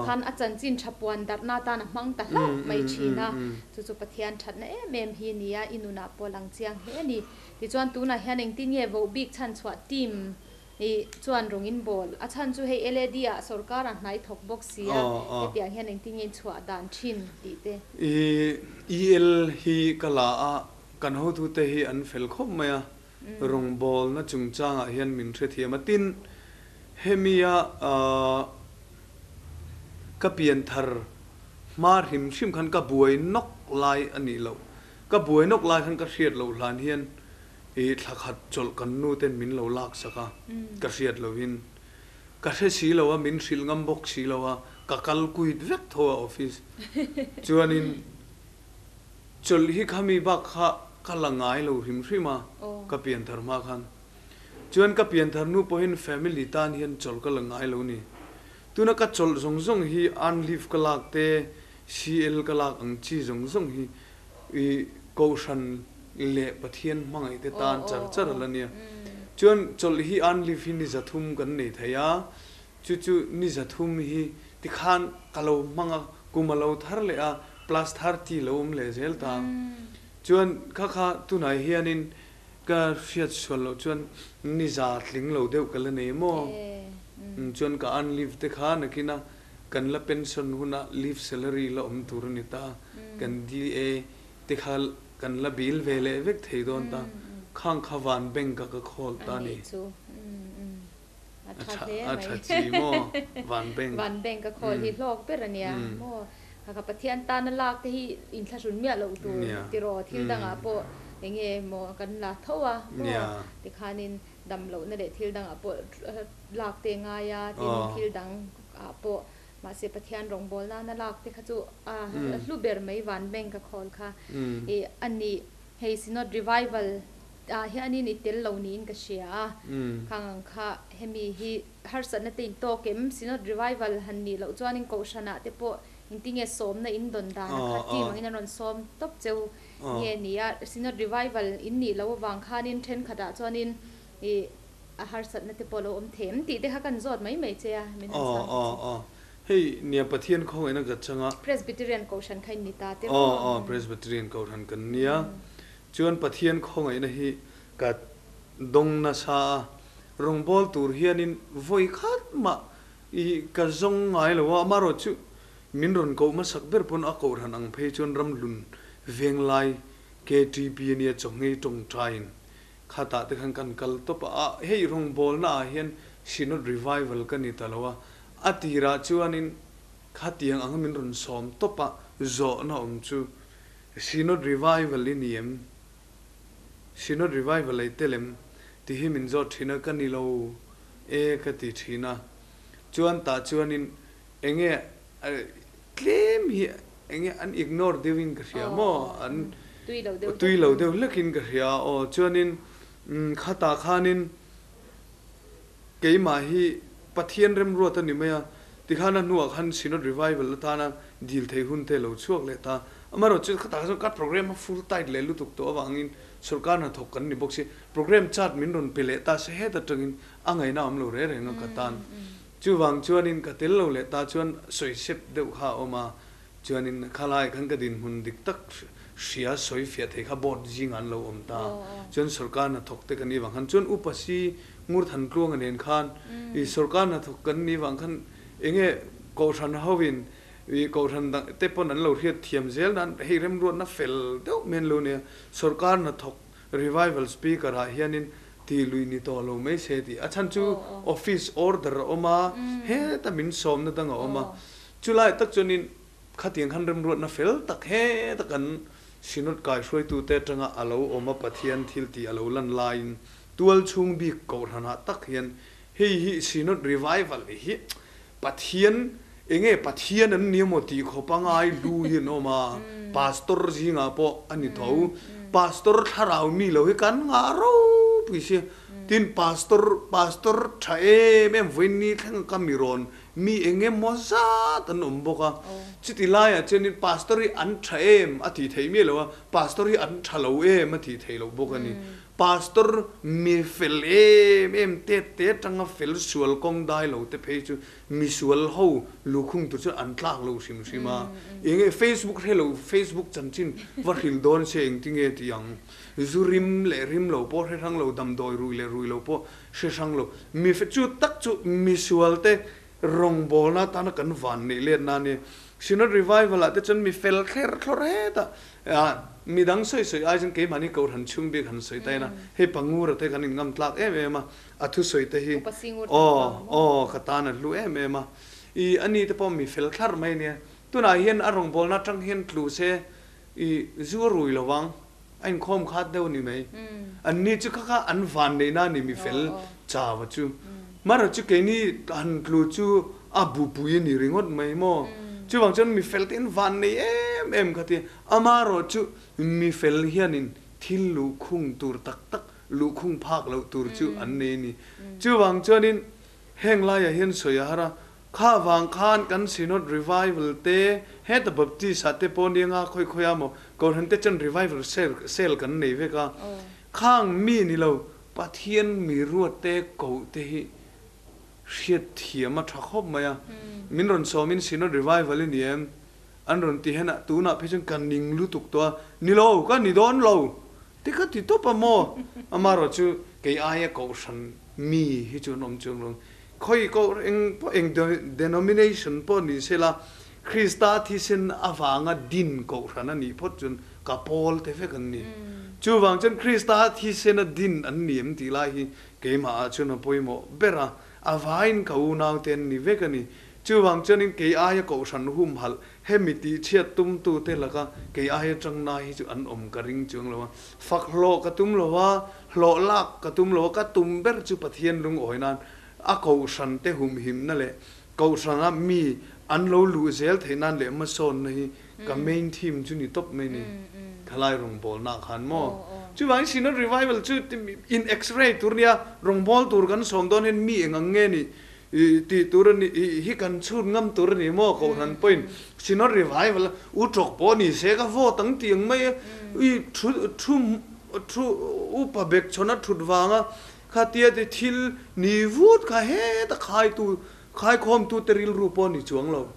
khan a chanchin tha puan darhna atan a hmang ta hlauh mai thin a, chu chu Pathian thatna em em hi nia i nunah pawh lang chiang hle a ni. Tichuan tunah hian engtin nge vohbik chhanchhuah team I chuan rawng in bawl. A chhan chu hei LAD ah sorkar a hnai thawk bawk si a, hetiang hian engtin nge in chhuah dan thin tih te. I EL hi ka la a, kan hotute hi an fel khawp mai a, rawng bawlna chungchangah hian min hrethiam a. Tin, hemia ka pian thar hma hrim hrim khan ka buai nawk lai a nih loh. Ka buai nawk lai khan ka hriat loh hlan hian I thla khat chawlh kan nu ten min lo lak sak a, ka hriat lo in ka hre si lo a, min hrilh ngam bawk si lo a, ka kal kuit vek tho a office. Chuanin chawlh hi khami bak kha ka la ngai lo hrim hrim a, ka pianthar hma khan. Chuan ka pianthar hnu pawhin family tan hian chawlh ka la ngai lo ni. Tuna ka chawlh zawng zawng hi earn leave ka lak te, CL ka lak ang chi zawng zawng hi I Kohhran leh Pathian hmangaih te tan char char a la nia. Chuan chawlh hi an live hi ni zathum kan nei thei a, chu chu ni zathum hi tikhan ka lo hmang a, kum a lo thar leh a, plus 30 lo awm leh zel ta. Chuan kha kha tunah hianin ka hriat sual loh chuan ni za tling lo deuh ka la nei maw? Chuan ka earn leave te kha nakina kan la pension huna leave salary la awm tur a ni ta, kan DA te kha kan la bill ve leh vek thei dawn ta, khang kha van bank ah ka khawl ta a ni. A tha hle mai. A tha chi maw? Van bank. Van bank a khawl hi hlawk ber a nia maw? Kha Pathian tana lak te hi inthlahrun miah loh tur tiraw thil dangah pawh eng nge maw kan la tho a maw? Tikhanin dam lohna leh thil dangah pawh lak te ngai a, tin thil dang ah pawh mahse Pathian rawngbâwl nana lak te kha chu a hlu ber mai van bank a khawl kha i a ni. Hei Synod Revival ah hianin i tel lo niin ka hria a, khang ang kha hemi hi harsatna te in tawk em? Synod Revival han nih loh chuanin Kohhran ah te pawh engtinge sawmna in dawn dan a kha team angin an rawn sawm tawp cheu nge ni a, Synod Revival in nih loh avang khanin thenkhat ah chuanin i a harsatna te pawh lo awm thei em tih te kha kan zawt mai mai che a, min han chhang ta che. Hei nia Pathian khawngaihna ka chang a. Presbyterian Kohhran kha in ni ta te maw? Aw aw Presbyterian Kohhran kan nia. Chuan Pathian khawngaihna hi ka dawng nasa a, rawngbâwl tur hianin vawi khat mah i ka zawng ngai lo a, amaherawhchu min rawn koh hmasak ber pawn a Kohhran ang phei chuan ramhlun venglai KTP ania chawhngei tawngtaiin khatah te khan kan kal tawp a, hei rawngbâwlna ah hian Synod Revival ka ni ta lo a, A tirah chuanin khatiang anga min rawn sawm tawp a, zawhna awm chu, Synod Revival i ni em? Synod Revival ei tel em? tih hi min zawt thin a, ka ni lo e ka ti thin a. Chuan tah chuanin enge tlem hi enge an ignore deuhin ka hria maw? An tui lo deuh hlekin ka hria aw. Chuanin khatah khanin Keimah hi Pathian remruat a ni mai a, tikhan a hnuah khan Synod Revival atana dil thei hun te lo chhuak leh ta. Amaherawhchu khatah chuan ka program a full tight leh lutuk tawh avangin sorkar hnathawk kan ni bawk si. Program chart min rawn pe leh ta se het atangin a ngaihna a awm lo reng reng a ka tan. Chuvang chuanin ka tel lo leh ta chuan sawi sep deuh kha a awm a, Chuanin khalai khan ka dinhmun dik tak hria sawi fiah thei kha board zingah an lo awm ta. Chuan sorkar hnathawk te kan nih vang khan chuan Upa Si Ngurthan Tluanga nen khan i sorkar hnathawk kan nih vang khan enge Kohhran hoin i Kohhran dang te pawn an lo hriat thiam zel nan hei remruatna fel deuh mai an lo nia. Sorkar hnathawk revival speaker ah hianin ti lui ni tawh lo mai se tih a chhan chu office order a awm a, heta min sawmna dang a awm a. Chulai tak chuanin khatiang khan remruatna fel tak heta kan Synod kaihruaitute atanga a lo awm a Pathian thil tih a lo lan laiin tual chhung bik kohhranah tak hian hei hi Synod revival hi Pathian enge Pathian an ni emaw tih khawp a ngai hlu hi an awm a, Pastor zingah pawh a ni tho. Pastor thlarau mi lo hi kan ngah ropui sia. Tin Pastor Pastor tha em em vawiin ni thleng ka mi rawn Mi eng emaw zat an awm bawk a, chuti laiah chuanin Pastor hi an tha em a tih theih miah lo a, Pastor hi an tha lo em a tih theih loh bawk a ni. Pastor mi fel em em tet te atanga fel sual kawng dai lo te phei chu mi sual ho lukhung tur chuan an tlak lo hrim hrim a. Eng nge Facebook hre lo Facebook chanchin va hril dawn se engtinge tih ang? Zu rim leh rim lo pawh hre hrang lo, damdawi rui leh rui lo pawh Hre hrang lo. Mi chu tak chu misualte rawngbawlna atana kan van neih let na ania. Synod Revival ah te chuan mi fel thler thlawr het a, midang sawi sawi ai chuan keimahni Kohhran chhung bik han sawi ta ina, hei Pangura te kan inngam tlak em em a, a thusawi te hi aw aw ka tan a hlu em em a. I ani te pawh mi fel thlar mai ania. Tunah hian a rawngbawlna atang hian tlu se i zu a rui lo vang. A inkhawm khat deuh a ni mai. Anni chu kha kha an van neihna a ni mi fel chau a chu. Mara chu keini han tlu chu a bupui a ni ringawt mai maw. Chuvang chuan mi fel te in van nei em em kha tia. Amaherawh chu mi fel hianin thil luhkhung tur tak tak, luhkhung phak loh tur chu an nei a ni. Chuvang chuanin heng laiah hian sawi a har a, Kha vang khan kan Synod Revival te heta Baptist ah te pawh nia khawi khawi a maw Kohhran te chuan Revival cell cell kan nei vek a. Khang mi ni lo Pathian mi ruat te koh te hi hriat thiam a tha khawp mai a. Min rawn sawm in Synod Revival i ni em? An rawn ti hen a, tunah phei chuan ka ning lutuk tawh a, Ni lo, ka ni dawn lo! Ti kha ti tawp a maw? Amaherawh chu kei aia kohhran mi hi chu an awm chuang lo. Khawi koh eng pawh eng denomination pawh ni sela, Krista thisen avanga din kohhran a nih phawt chuan ka pawl te vek an ni. Chuvang chuan Krista thisena din an ni em tih lai hi keimah ah chuan a pawimawh ber a, a vaiin ka unau te an ni vek a ni. Chuvang chuanin kei aia kohhran humhalh hemi tihchhiat tumtute laka kei aia tangna hi chu an awm ka ring chuang lo a. Fak hlawh ka tum lo a, hlawh lak ka tum lo a, ka tum ber chu Pathian lungawi nan a kohhran te humhimna leh kohhrana mi an lo luh zel theih nan leh hmasawnna hi ka main theme chu ni tawp mai ni. Thalai rawngbawlna ah khan maw? Chuvangin Synod Revival chu in x-ray tur nia, rawngbâwl tur kan sawm dawn hian mi eng ang nge nih tih tur a ni hi kan chhut ngam tur a ni maw? Kohhran pawhin Synod Revival u tawk pawh ni se ka vote ang tih ang mai a, i thu thu thu upa bek chhawn a thut vanga khatia te thil ni vut kha heta khaitu Khaikhawmtute rilru pawh ni chuang lo.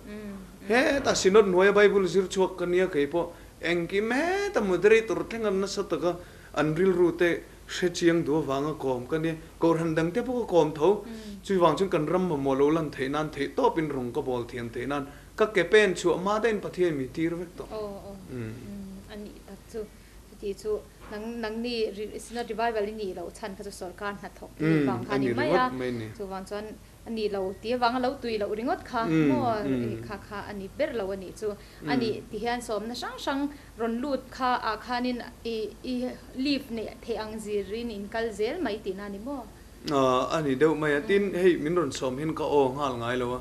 Heta Synod hnuaia Bible zir chhuak ka nia kei pawh engkim heta moderator thleng an nasa taka an rilru te hre chiang duh avanga kawm ka nia. Kohhran dangte pawh ka kawm tho. Chuvang chuan kan ram mamawh lo lan theih nan theih tawpin rawng ka bawl thiam theih nan ka ke pen chhuah hma daihin Pathian mi tir vek tawh. Aw aw a nih tak chu. Chuti chu nang nangni Synod Revival i nih loh chhan kha chu sorkar hnathawk i vang kha a ni mai a. Chuvang chuan A nih lo tih avanga lo tui loh ringawt kha maw kha kha a ni ber lo a nih chu. A nih ti hian sawmna hrang hrang rawn lut kha ah khanin i i leave neih theih ang zirin in kal zel mai tihna a ni maw? A ni deuh mai a, tin hei min rawn sawm hian ka aw nghal ngai lo a,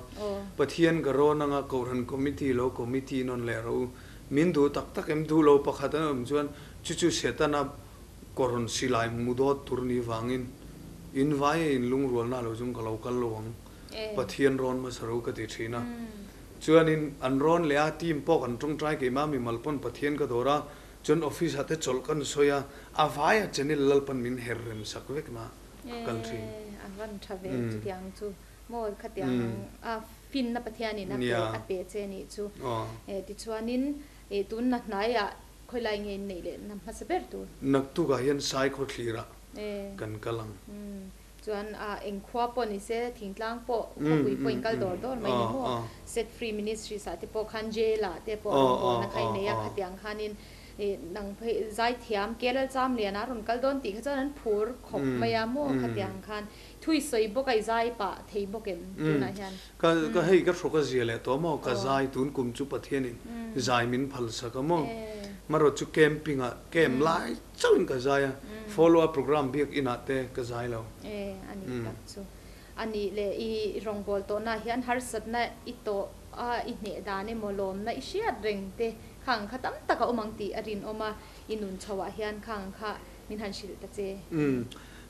Pathian ka rawn anga Kohhran Committee lo Committee nawn leh rawh u, min duh tak tak em duh lo pakhat an awm chuan chu chu Setana Kawrawn silai mu dawt tur ni vangin in vai a in lungrualna lo chung ka lo kal lo ang, Pathian rawn hmasa ro ka ti thin a. Chuanin an rawn leh a, team pawh kan tawngtai keimah mimal pawn Pathian ka dawr a, chuan office ah te chawlh kan sawi a, a vai a channel Lalpan min her rem sak vek na ka kal thin. E, a van tha ve chutiang chu maw khatiang a finna Pathianin a pe a pe che nih chu. E, tichuanin e tunna hnaiah Khawilai nge in neih leh na hmasa ber tur? Naktukah hian Saikhaw thlirah kan kal ang. Chuan a eng khua pawh ni se, thingtlang pawh, khawpui pawh in kal dawr dawr mai ni maw? Set Free Ministries ah te pawh khan jail ah te pawh rawngbawlna kha i nei a, khatiang khanin nang phei zaithiam KLL Chamlian a rawn kal dawn tih kha chuan an phur khawp mai a maw? Khatiang khan thui sawi bawk a i zai pah thei bawk em tunah hian? Ka ka hei ka hrawk a zia leh tawh maw ka zai tun kum chu Pathianin zai min phal sak a maw marawh chu camping ah camp lai chauh in ka zai a follow up program biak in ah te ka zai lo. E a nih tak chu a nih leh i rawngbâwl tawhna ah hian harsatna i tawh a i hneh dan emaw lawmna i hriat reng te khang kha tam tak a awm ang tih a rinawm a i nun chho ah hian khang kha min han hrilh ta che.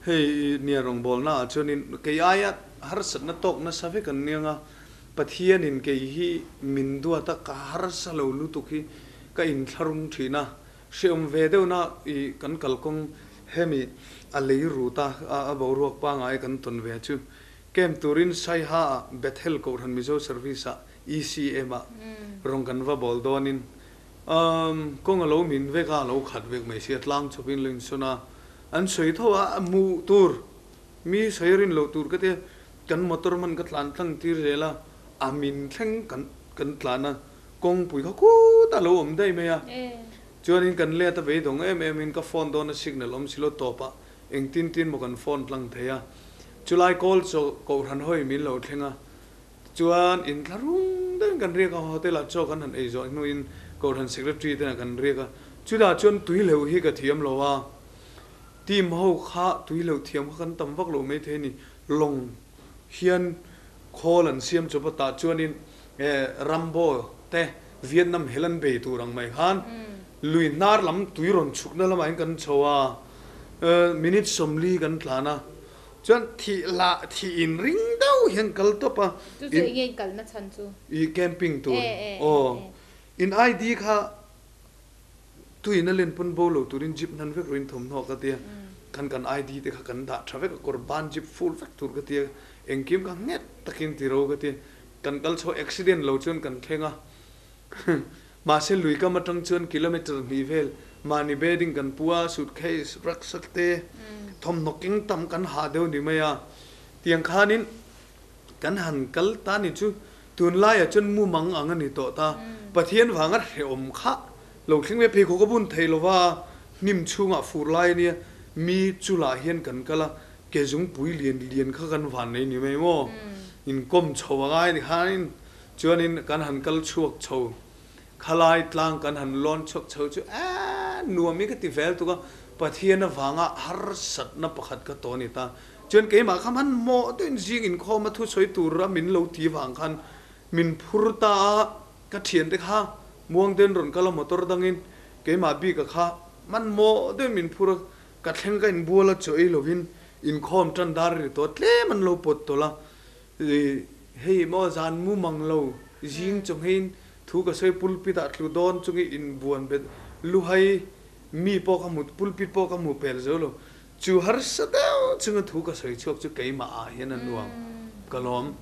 Hei nia rawngbawlna ah chuanin kei aia harsatna tawk nasa vek an niang a, Pathianin kei hi min duat a, ka harsa lo lutuk hi ka inthlahrung thin a, hrehawm ve deuhna i kan kalkawng hemi a lei rut a, a boruak pangai kan tawn ve chu camp turin Saiha ah Bethel Kohhran Mizo Service ah ECM ah rawn kan va bawl dawnin kawng a lo min vek a, a lo khat vek mai si a, tlang chawpin lo insawn a. An sawi tho a, hmuh tur, mi sawi rin loh tur ka tia, kan motor hman ka tlan tlang tir zel a, a min thleng kan kan tlan a, kawngpui kha khut a lo awm daih mai a, chuanin kan let a beidawng em em in ka phone dawn a signal awm si lo tawp ah engtin tin maw kan phone tlang thei a, chulai call chaw kohhran hawi min lo thleng a, chuan in thla rung deuhin kan riak a, hotel ah chaw kan han ei zawh hnuin kohhran secretary te ah kan riak a, chutah chuan tui hleuh hi ka thiam lo a. Team ho kha tui loh thiam kha kan tam vak lo mai thei a ni. Lawng hian khawl an siam chawp a tah chuanin Rambo te Vietnam hel an bei tur ang mai khan lui hnar lam tui rawn chhukna lamah hian kan chho a, minute 40 kan tlan a, chuan thih lah thih in ring deuh hian kal tawp a. Chu chu enge in kalna chhan chu? I camping tur. Aw. In ID kha Tuin a len pawn bo lo turin jeep hnan vek ruin thawmhnaw ka tia, khan kan ID te kha kan dah tha vek a, kawr ban jeep full vek tur ka tia, engkim kha nghet takin ti ro ka tia, kan kal chho accident lo chuan kan thleng a. Mahse lui kam atang chuan kilometre hnih vel mahni bedding kan pu a, suitcase, rucksack te, thawmhnaw keng tam kan hah deuh ni mai a. Tiang khanin kan han kal ta ni chu tunlaiah chuan mumang ang a ni tawh ta. Pathian vanga hrehawm kha lo thleng ve pheikhawk a bun thei lova, hnim chhungah fur lai a nia, mi chulah hian kan kal a, ke zungpui lian lian kha kan van nei ni mai maw? Inkawm chho a ngai ni khanin Chuanin kan han kal chhuak chho, khalai tlang kan han lawn chhuak chho chu eeh nuam hi ka ti vel tuk a, Pathian avanga harsatna pakhat ka tawh a ni ta. Chuan keimah kha hmanhmawh deuhin zing inkhawm a thusawi tur a min lo ti vang khan min phur ta a, ka thiante kha muang deuhin rawn kal a motor dangin keimah bika kha hmanhmawh deuhin min phur a, ka thleng ka inbual a chaw ei lovin inkhawm tan dar ri tawh tlem an lo pawt tawlh a, Hei maw zan mu mang lo zing chawnghein thu ka sawi pulpit ah tlu dawn chungi in buan bet luhai mi pawh ka hmu pulpit pawh ka hmu pel zo lo chu harsa deuh chunga thu ka sawi chhuak chu keimah ah hian a nuam ka lawm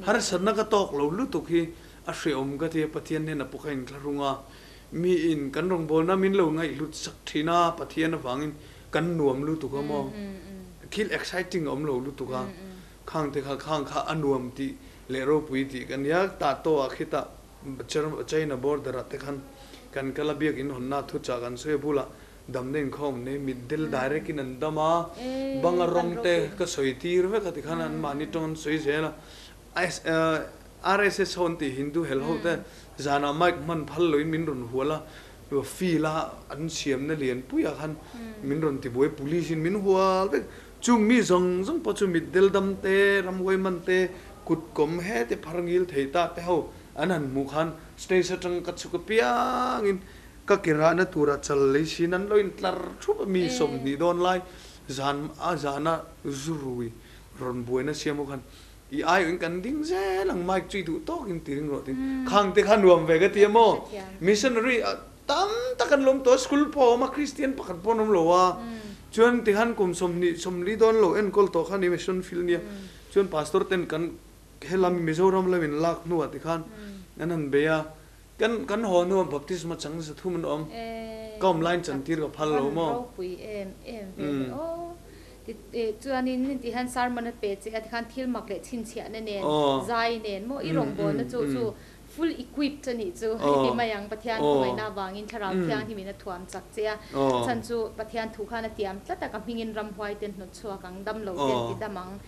harsatna ka tawk lo lutuk hi a hreawm ka ti a Pathian hnena pawh ka inthlahrung a mi in kan rawngbawlna min lo ngaihhlut sak thin a Pathian avangin kan nuam lutuk a maw thil exciting a awm lo lutuk a. Khang te kha khang kha a nuam tih leh ropui tih ka nia, tah tawh ah khitah China border ah te khan kan kal a biakinn hawnna thu chah kan sawi a bulah damna inkhawm nei mitdel direct in an dam a, bang a rawng te ka sawi tir vek a tikhan an mahni tawng an sawi zel a, RSS ho an tih Hindu hel ho te zanah mic hman phal loin min rawn hual a, field a an siamna lianpui ah khan min rawn tibuai police in min hual vek. Chung mi zawng zawng pawh chu mitdel dam te, ramhuai man te, kut kawm he te phar ngil thei ta te ho an han hmuh khan stage atang ka chhuk apiangin ka ke rahna tura chal lei sin an lo intlar thup a, mi 20 dawn lai zan a zana zu rui rawn buaina siam ho khan i aiawhin kan ding zel ang mic chu i duh tawkin ti ring rawh tiin khang te kha nuam ve ka ti a maw missionary Tam tak an lawm tawh a, school pawh a awm a, Kristian pakhat pawh an awm lo a, chuan tikhan kum 20 40 dawn lo enkawl tawh kha ni mission field nia, chuan pastor ten kan helam Mizoram lam in lak hnuah tikhan an han bei a, kan kan haw hnuah baptisma chang 300 an awm, ka awm line chantir ka phal lo maw. Ropui em em ve le aw. Chuanin tihian sermon a pe che a tikhan thil mak leh chhinchhiahna nen zai nen maw i rawngbawlna chu chu Full equipped a nih chu i ti mai ang. Pathian khawngaihna avangin Thlarau Thianghlimin a thuam chak che a. Chhan chu Pathian thu khan a tiam tlat a, ka hmingin ramhuai ten hnawt chhuak ang, dam lo ten ti dam ang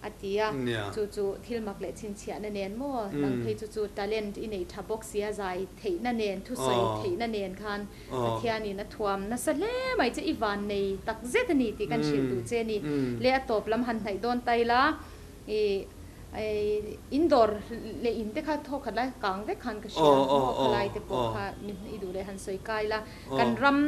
a ti a. Chu chu thil mak leh chhinchhiahna nen maw? Nang phei chu chu talent i nei tha bawk sia, zai theihna nen, thusawi theihna nen khan Pathianin a thuam nasa hle mai che, i van nei tak zet a ni tih kan hrilh duh che a ni. Le a tawp lam han hnaih dawn ta ila. I in dawr leh in te kha thawk khat lai kang vek khan ka hria maw khalai te pawh kha min i duh leh han sawi kai la kan ram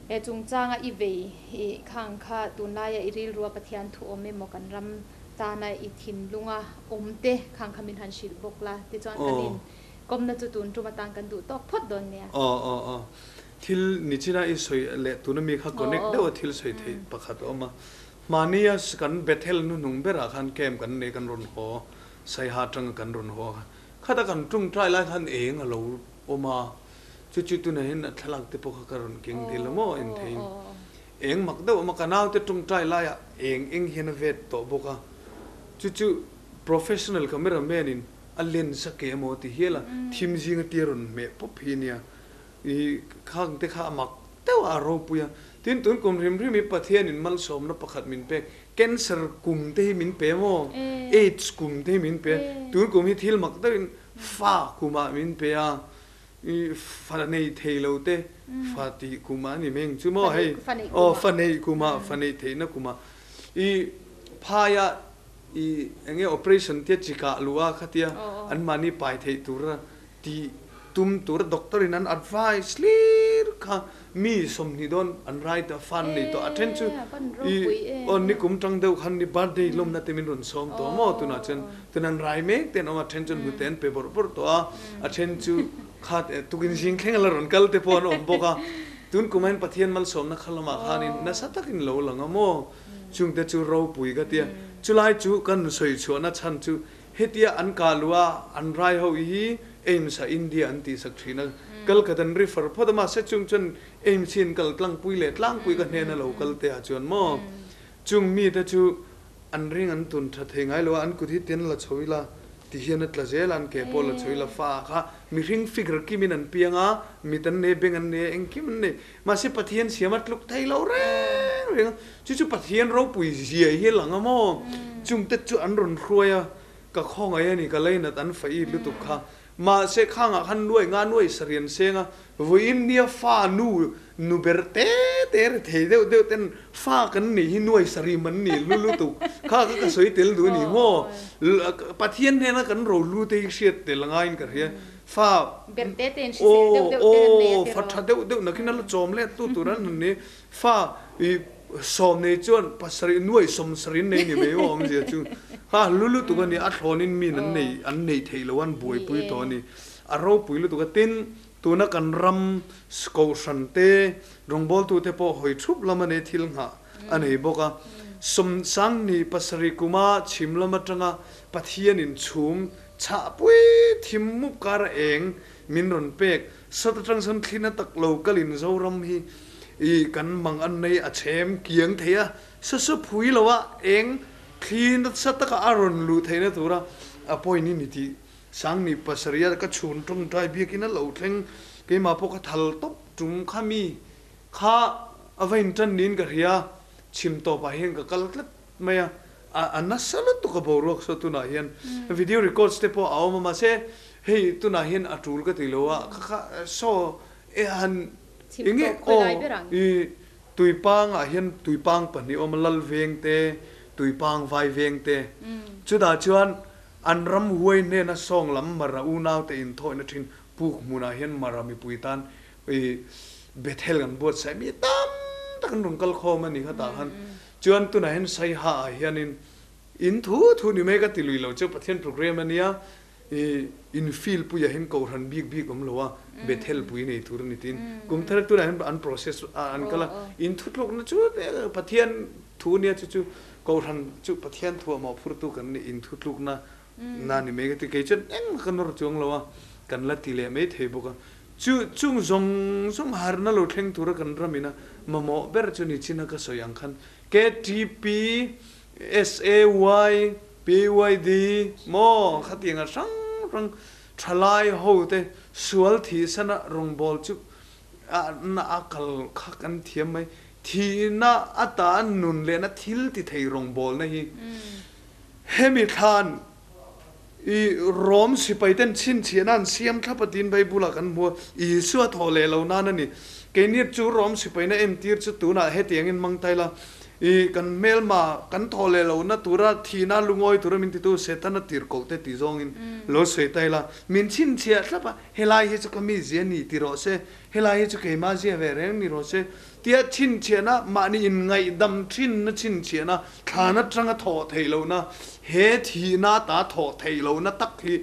he chungchanga i vei i khang kha tunlaia i rilrua Pathian thu awm emaw kan ram tana i thinlunga awm te khang kha min han hrilh bawk la tichuan kan in kawmna chu tun tum atan kan duh tawk phawt dawn nia. Aw aw aw thil nichina i sawi leh tuna mi kha connect deuh a thil sawi theih pakhat a awm a Mahnia kan Bethel hnuhnung berah khan camp kan nei kan rawn haw, Saiha atanga kan rawn haw a, khata kan tawngtai lai khan eng a lo awm a, chu chu tunah hian a thlalak te pawh kha ka rawn keng dil a maw entheiin eng mak deuh a awm a, ka naute tawngtai laiah eng eng hian a vet tawh bawk a, chu chu professional cameraman in a lens a ke emaw ti hial a, thim zinga tia rawn hmeh pawp hi nia, I khang te kha a mak deuh a, a ropui a. Tin, tun kum hrim hrim hi Pathianin malsawmna pakhat min pek, cancer kum te hi min pe maw? Aids kum te hi min pe a. Tun kum hi thil mak deuhin fa kumah min pe a, i fa nei thei lo te fa tih kumah a ni mai ang chu maw hei? Aw, fa neih kumah, fa neih theihna kumah. I phaia i eng nge operation tia chi kah luh a khatia anmahni pai theih tura Tih tum tur doctor in an advice hlir kha mi 20 dawn an rai ta fan nei tawh a then chu i aw nikum tang deuh khan ni birthday lawmna te min rawn sawm tawh maw tunah chuan tun an rai mek te an awm a then chuan hnute an pe bawrh bawrh tawh a a then chu kha tukin zing thleng a la rawn kal te pawh an awm bawk a tun kum hian Pathian malsawmna kha lamah khanin nasa takin lo lang a maw chungte chu ropui ka tia chulai chu kan sawi chhuahna chhan chu Hetia an kah luh a, an rai ho hi AIIMS-a India an tihsak thin a. Kal khat an refer phawt a, mahse chung chuan AIMS hi an kal tlangpui leh tlangpui ka hnena lo kal te ah chuan maw chung mite chu an ring an tun tha thei ngai lo a, an kut hi tian la chho ila ti hian a tla zel a, an ke pawh la chho ila fa kha mihring figure kimin an piang a, mit an nei, beng an nei a, engkim an nei. Mahse Pathian siam a tluk thei lo reng reng a, chu chu Pathian ropui zia hi a lang a maw? Chungte chu an rawn hruai a, ka khawngaih a ni, ka leinat an fah it lutuk kha. Mahse khangah khan nuai nga nuai sarian seng a, vawiin nia fa nu nu ber te te ri thei deuh deuh ten fa kan nei hi nuai sarim an ni lu lutuk kha kha ka sawi tel duh a ni maw? Pathian hnena kan ro lu te hi hriat tel ngaiin ka hria. Fa ber te te in hrisel deuh deuh te an nei a tiraw. Fa tha deuh deuh nakin a la chawm let tu tur an han ni. Fa i sawm nei chuan pasarih nuai sawm sarih an nei ni mai aw awmzia chu. Kha hlu lutuk a ni, a thlawnin min an nei an nei theih lo an buaipui tawh a ni. A ropui lutuk a, tin tuna kan ram kohhran te rawngbawltu te pawh hawi thup lam a nei thil nghah a nei bawk a. Sawm sangni pasarih kuma chhim lam atanga Pathianin chhum chhahpui thim mup kar a eng min rawn pek. Sat atang sawn thlina tak lo kalin Zoram hi i kan mang an nei a chhem kiang thei a, sa sa phui lo a eng thli nasa taka a rawn luh theihna tura a point i ni tih Sangni pasarih a ka chhun tawngtai biakin a lo thleng keimah pawh ka thal tawp tum kha mi kha a va intan niin ka hria chhim tawpah hian ka kal tlat mai a, a nasa lutuk a boruak saw tunah hian video records te pawh a awm a mahse hei tunah hian a tul ka ti lo a kha kha saw e han enge aw i tuipang ah hian tuipang pahnih awm a lal veng te tuipang vai veng te chutah chuan an ram huai hnena sawng lam mara unau te inthawihna thin puk hmunah hian mara mipui tan i Bethel kan buatsaih mi tam tak an rawn kal khawm a ni kha tah khan Chuan tunah hian Saiha ah hianin in thu thu ni mai ka ti lui lo chu Pathian program a nia i in field puiah hian kohhran bik bik awm lo a Bethel pui nei tur a ni tiin kum thar tunah hian an process ah an kal a in thutlukna chu Pathian thu nia chu chu kohhran chu Pathian thuah mawhphurtu kan ni in thutlukna na ni mai ka ti kei chuan engmah ka nawr chuang lo a kan la ti leh mai thei bawk a Chu chung zawng zawng harna lo thleng tura kan ramina mamawh ber chu ni chin a ka sawi ang khan KTP, SAY, PYD maw khatianga hrang hrang thalai ho te sual thihsana rawngbâwl chu a na a kal kha kan thiam mai. Thihna ata nun lehna thil ti thei rawngbâwlna hi hemi thlan I Rom sipaiten chhinchhiahna an siam thlap a tiin Bible-ah kan hmu a, Isua thawh leh lo nan a ni. Keini chu Rom sipaina entir chu tunah hetiangin mang ta ila, I kan hmelma kan thawh leh lohna tura thihna lungawi tura min titu Setana tirhkoh te tih zawngin lo sawi ta ila, min chhinchhiah thlap a, helai hi chu ka mizia ni ti rawh se, helai hi chu keimah zia ve reng ni rawh se tia chhinchhiahna, mahni inngaihdam thinna chhinchhiahna, thlan atanga thawh theih lohna, he thihna ata thawh theih lohna tak hi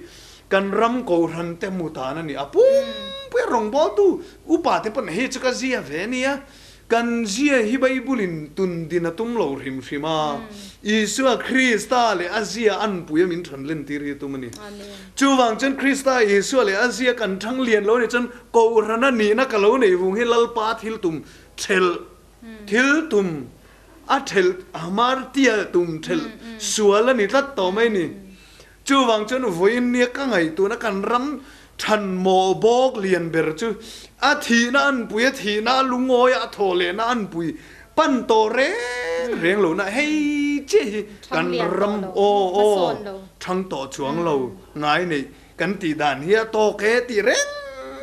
kan ram kohhran te hmu tan a ni. A pumpuia rawngbawltu upa te pawn hei chu ka zia ve nia, Kan zia hi Bible-in tun din a tum lo hrim hrim a, Isua Krista leh a zia anpui a min than lentir hi a tum a ni. Chuvang chuan Krista Isua leh a zia kan thang lian lo nih chuan Kohhrana nihna ka lo neih vung hi Lalpa thil tum thelh, thil tum a thelh, hamartia tum thelh sual a ni tlat tawh mai ni. Chuvang chuan vawiin nia ka ngaihtuahna kan ram thanmawh bawk lian ber chu a thihna anpui, a thihna a lungawi a, a thawh lehna anpui pan tawh reng reng lohna hei chiah hi kan ram aw aw thang tawh chuang lo ngai neih kan tih dan hi a tawk e tih reng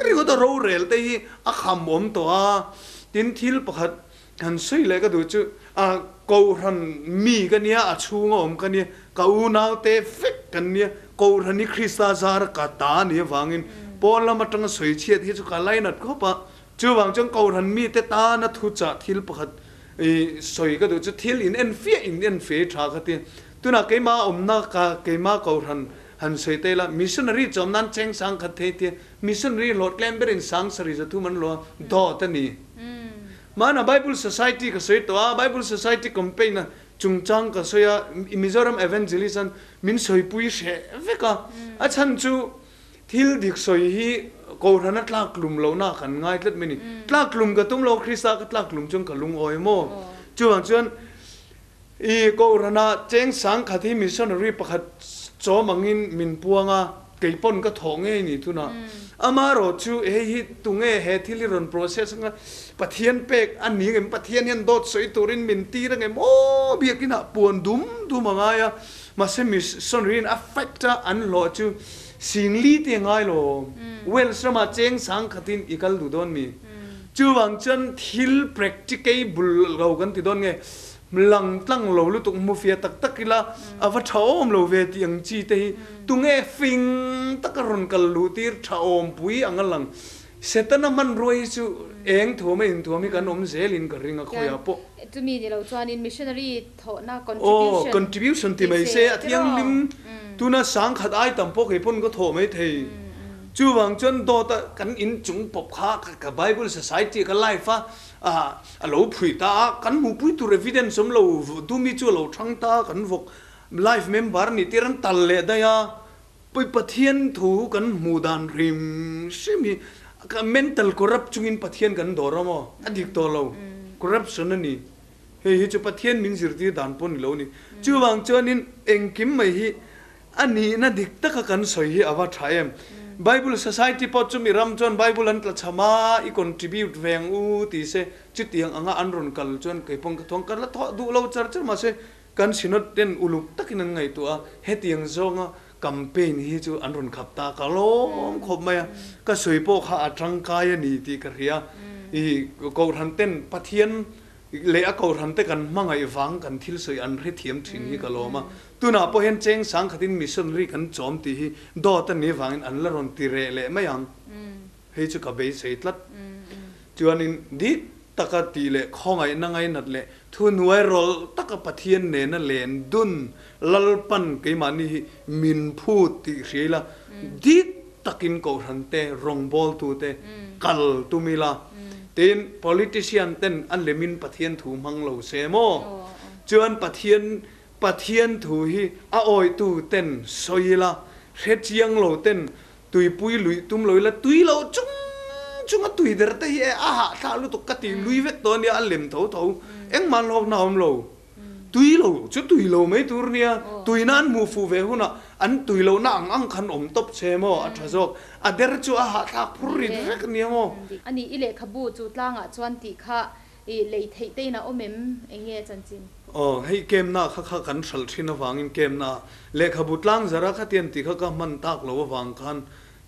ringawt a rorel te hi a kham awm tawh a, tin thil pakhat Han sawi leh ka duh chu a Kohhran mi ka nia, a chhunga awm ka nia, ka unaute vek kan nia, Kohhran hi Krista zara ka ta a nih avangin pawn lam atanga sawi chhiat hi chu ka lainat khawp a. Chuvang chuan Kohhran mite tana thuchah thil pakhat i sawi ka duh chu thil in en fiah in en fei tha ka ti. Tunah keimah awmna ka keimah Kohhran han sawi ta ila missionary chawm nan cheng sang khat thei tia missionary hlawh tlem berin sang sarih zathum an hlawh a, dawt a ni. Hmana Bible Society ka sawi tawh a, Bible Society campaign a chungchang ka sawi a, Mizoram Evangelist an min sawipui hreh vek a, a chhan chu thil dik sawi hi Kohhrana tlaktlum lohna kan ngai tlat mai a ni. Tlaktlum ka tum lo, Krista ka tlaktlum chuan ka lungawi maw? Chuvang chuan i Kohhrana cheng sangkhat hi missionary pakhat chawm angin min puang a, kei pawn ka thawh ngei ni tunah. Amaherawh chu hei hi tunge he thil hi rawn process anga Pathian pek a ni ngem? Pathian hian dawt sawi turin min tir a ngem? Aw, biakinah puan dum dum a ngai a, mahse missionary in a fact a an hlawh chu Singli te ngai lo. Wales ramah cheng sang khatin i kal duh dawn mi? Chuvang chuan thil practicable lo kan ti dawn nge? Lang tlang lo lutuk hmu fia tak tak ila a va tha awm lo ve tih ang chi te hi tunge fing taka rawn kal luh tir tha awm pui ang a lang. Setana hmanrua hi chu eng thuam a inthuam hi kan awm zelin ka ring a khawiah pawh. Chumi ni lo chuanin missionary thawhna contribution Aw, contribution ti mai se a thianghlim tuna sangkhat ai tam pawh kei pawn ka thawh mai thei. Chuvang chuan dawt a kan inchung pawp kha ka Bible Society ka life a a lo phui ta a, kan hmuhpui tur evidence awm lo dumi chu a lo thang ta a, kan vawk life member nih tir an tal leh daih a, Pui Pathian thu kan hmuh dan hrim hrim hi mental corrupt chungin Pathian kan dawr a maw? A dik tawh lo. Corruption a ni. Hei hi chu Pathian min zirtir dan pawh ni lo a ni. Chuvang chuanin engkim mai hi a nihna dik taka kan sawi hi a va tha em. Bible Society pawh chumi ram chuan Bible an tla cham a, i contribute ve ang u ti se, chutiang anga an rawn kal chuan kei paw'n ka thawng ka la thawh duh lo char char mahse Kan Synod ten uluk takin an ngaihtuah a, hetiang zawnga campaign hi chu an rawn khap ta ka lawm khawp mai a, ka sawi pawh kha a tangkai a ni tih ka hria. I Kohhran ten Pathian leh a Kohhran te kan hmangaih vang kan thil sawi an hrethiam thin hi ka lawm a. Tunah pawh hian cheng sang khatin missionary kan chawm tih hi dawt a nih vangin an la rawn ti reh leh mai ang. Hei chu ka beisei tlat. Chuanin dik taka tih leh khawngaihna ngainat leh thuhnuai rawlh taka Pathian nena len dun Lalpan keimahni hi min phut tih hria ila, dik takin kohhran te, rawngbawltu te kal tum ila, tin politician ten a lemin Pathian thu hmang lo se maw? Chuan Pathian Pathian thu hi a awitu ten sawi ila, hrechiang lo ten Tuipui luih tum lo ila tui lo chung chung a tui der te hi e a hahthlak lutuk ka ti lui vek tawh ania a lem tho tho engmah hlawkna a awm lo tui lo chu tui lo mai tur nia tuina an hmuh fuh ve hunah an tui lohna ang ang khan awm tawp che maw a tha zawk a der chu a hahthlak phur rit vek ania maw. Ani i lehkhabu chu tlangah chuan tih kha I lei theih te in a awm em? Eng nge chanchin? Aw, hei kemna kha kha kan hralh thin avangin kemna lehkhabu tlang zara khatian tih kha ka hman tak lo avang khan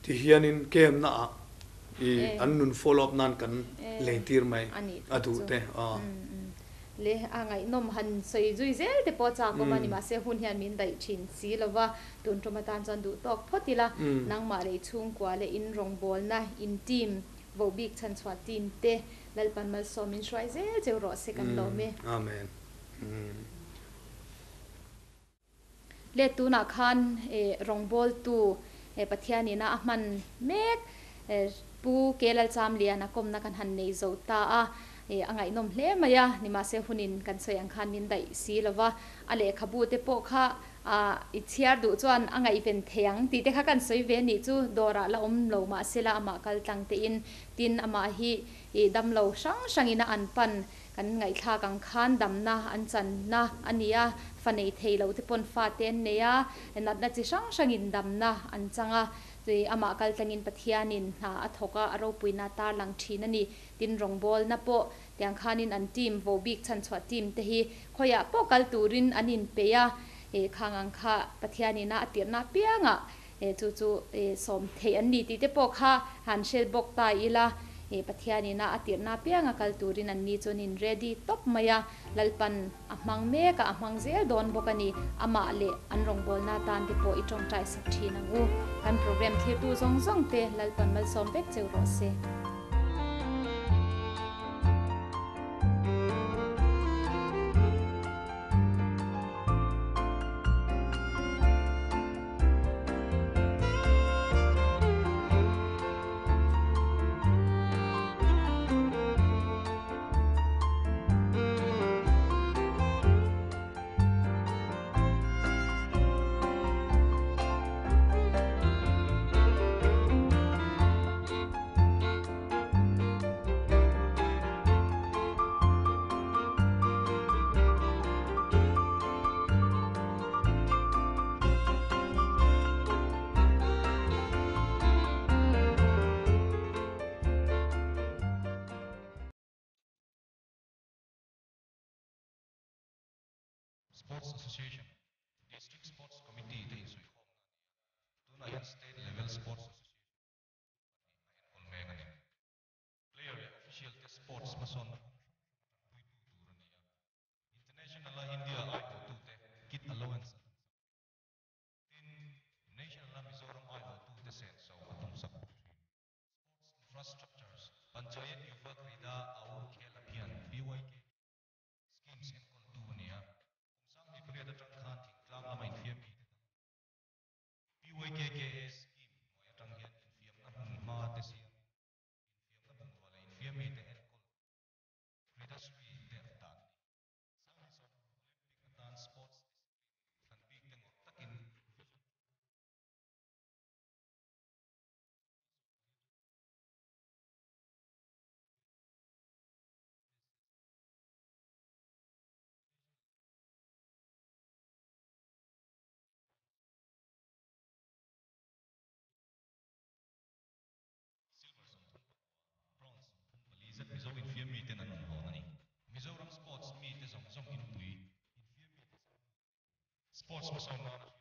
ti hianin kemna ah i an nun follow up nan kan lei tir mai a duh te aw. Le a ngaihnawm han sawi zui zel te pawh chak awm a ni mahse hun hian min daih thin si lova tun tum atan chuan duh tawk phawt ila nangmah lei chhungkua leh in rawngbawlna in team vohbik chhanchhuah team te Lalpan malsawm min hruai zel cheu rawh se kan lawm e. Amen. Le tunah khan rawngbawltu Pathian ina a hman mek Pu Ke Lalchamliana kawmna kan han nei zo ta a, a ngaihnawm hle mai a, nimahse hunin kan sawi ang khan min daih si lo va, a lehkhabu te pawh kha i chhiar duh chuan a ngaihven thei ang tih te kha kan sawi ve nih chu dawrah la awm lo mahsela amah kal tlang tein Tin, amah hi i dam lo hrang hrangin a an pan kan ngaihthlak ang khan damna an channa a ni a, fa nei thei lo te pawn fa te an nei a, natna chi hrang hrangin damna an chang a, chui amah kal tlangin Pathianin hna a thawk a, a ropuina tar lang thin a ni. Tin, rawngbawlna pawh tiang khanin an team, vohbik chhanchhuah team te hi khawiah pawh kal turin an inpeih a, khang ang kha Pathianin a a tirhna apiangah Chu chu sawm theih an ni tih te pawh kha han hre bawk ta ila, Pathianin a a tirhna apianga kal turin an ni chuan in ready tawp mai a, Lalpan a hmang mek a, a hmang zel dawn bawk a ni. Amah leh an rawngbawlna tan te pawh i tawngtai sak thin ang u. Kan program thlirtu zawng zawng te Lalpan malsawm vek cheu rawh se. Sports Association, District Sports Committee te insuihkhawmna a ni a, tunah hian State Level Sports Association pahnih a enkawl mek a ni. Player leh official te sports hmasawnna kawng hrang hrang a tanpuitu tur a ni a, International a India aiawhtute kit allowance a tumsak thin. Tin, National a Mizoram aiawhtute senso a tumsak bawk thin. Sports Infrastructures, Panchayat Yuva Krida Aur Khel Abhiyan, PYKK, Schemes enkawltu a ni a, kum sanghnih pariat atang khan thingtlang lama infiam mite dang an ni. PYKKA scheme hnuai atang hian infiamna hmun hma te siamin infiamna bungrua leh infiam mite enkawl Kridashree te a dah a ni. Sanghnih sawmruk Olympic atan sports discipline thlan bik te ngawrh takin Vision Silver 34, Bronze 34 zet Mizo infiam miten an rawn hawn a ni. Mizoram sports mite zawng zawng inpui infiam mite zawng sports hmasawn nana hriat.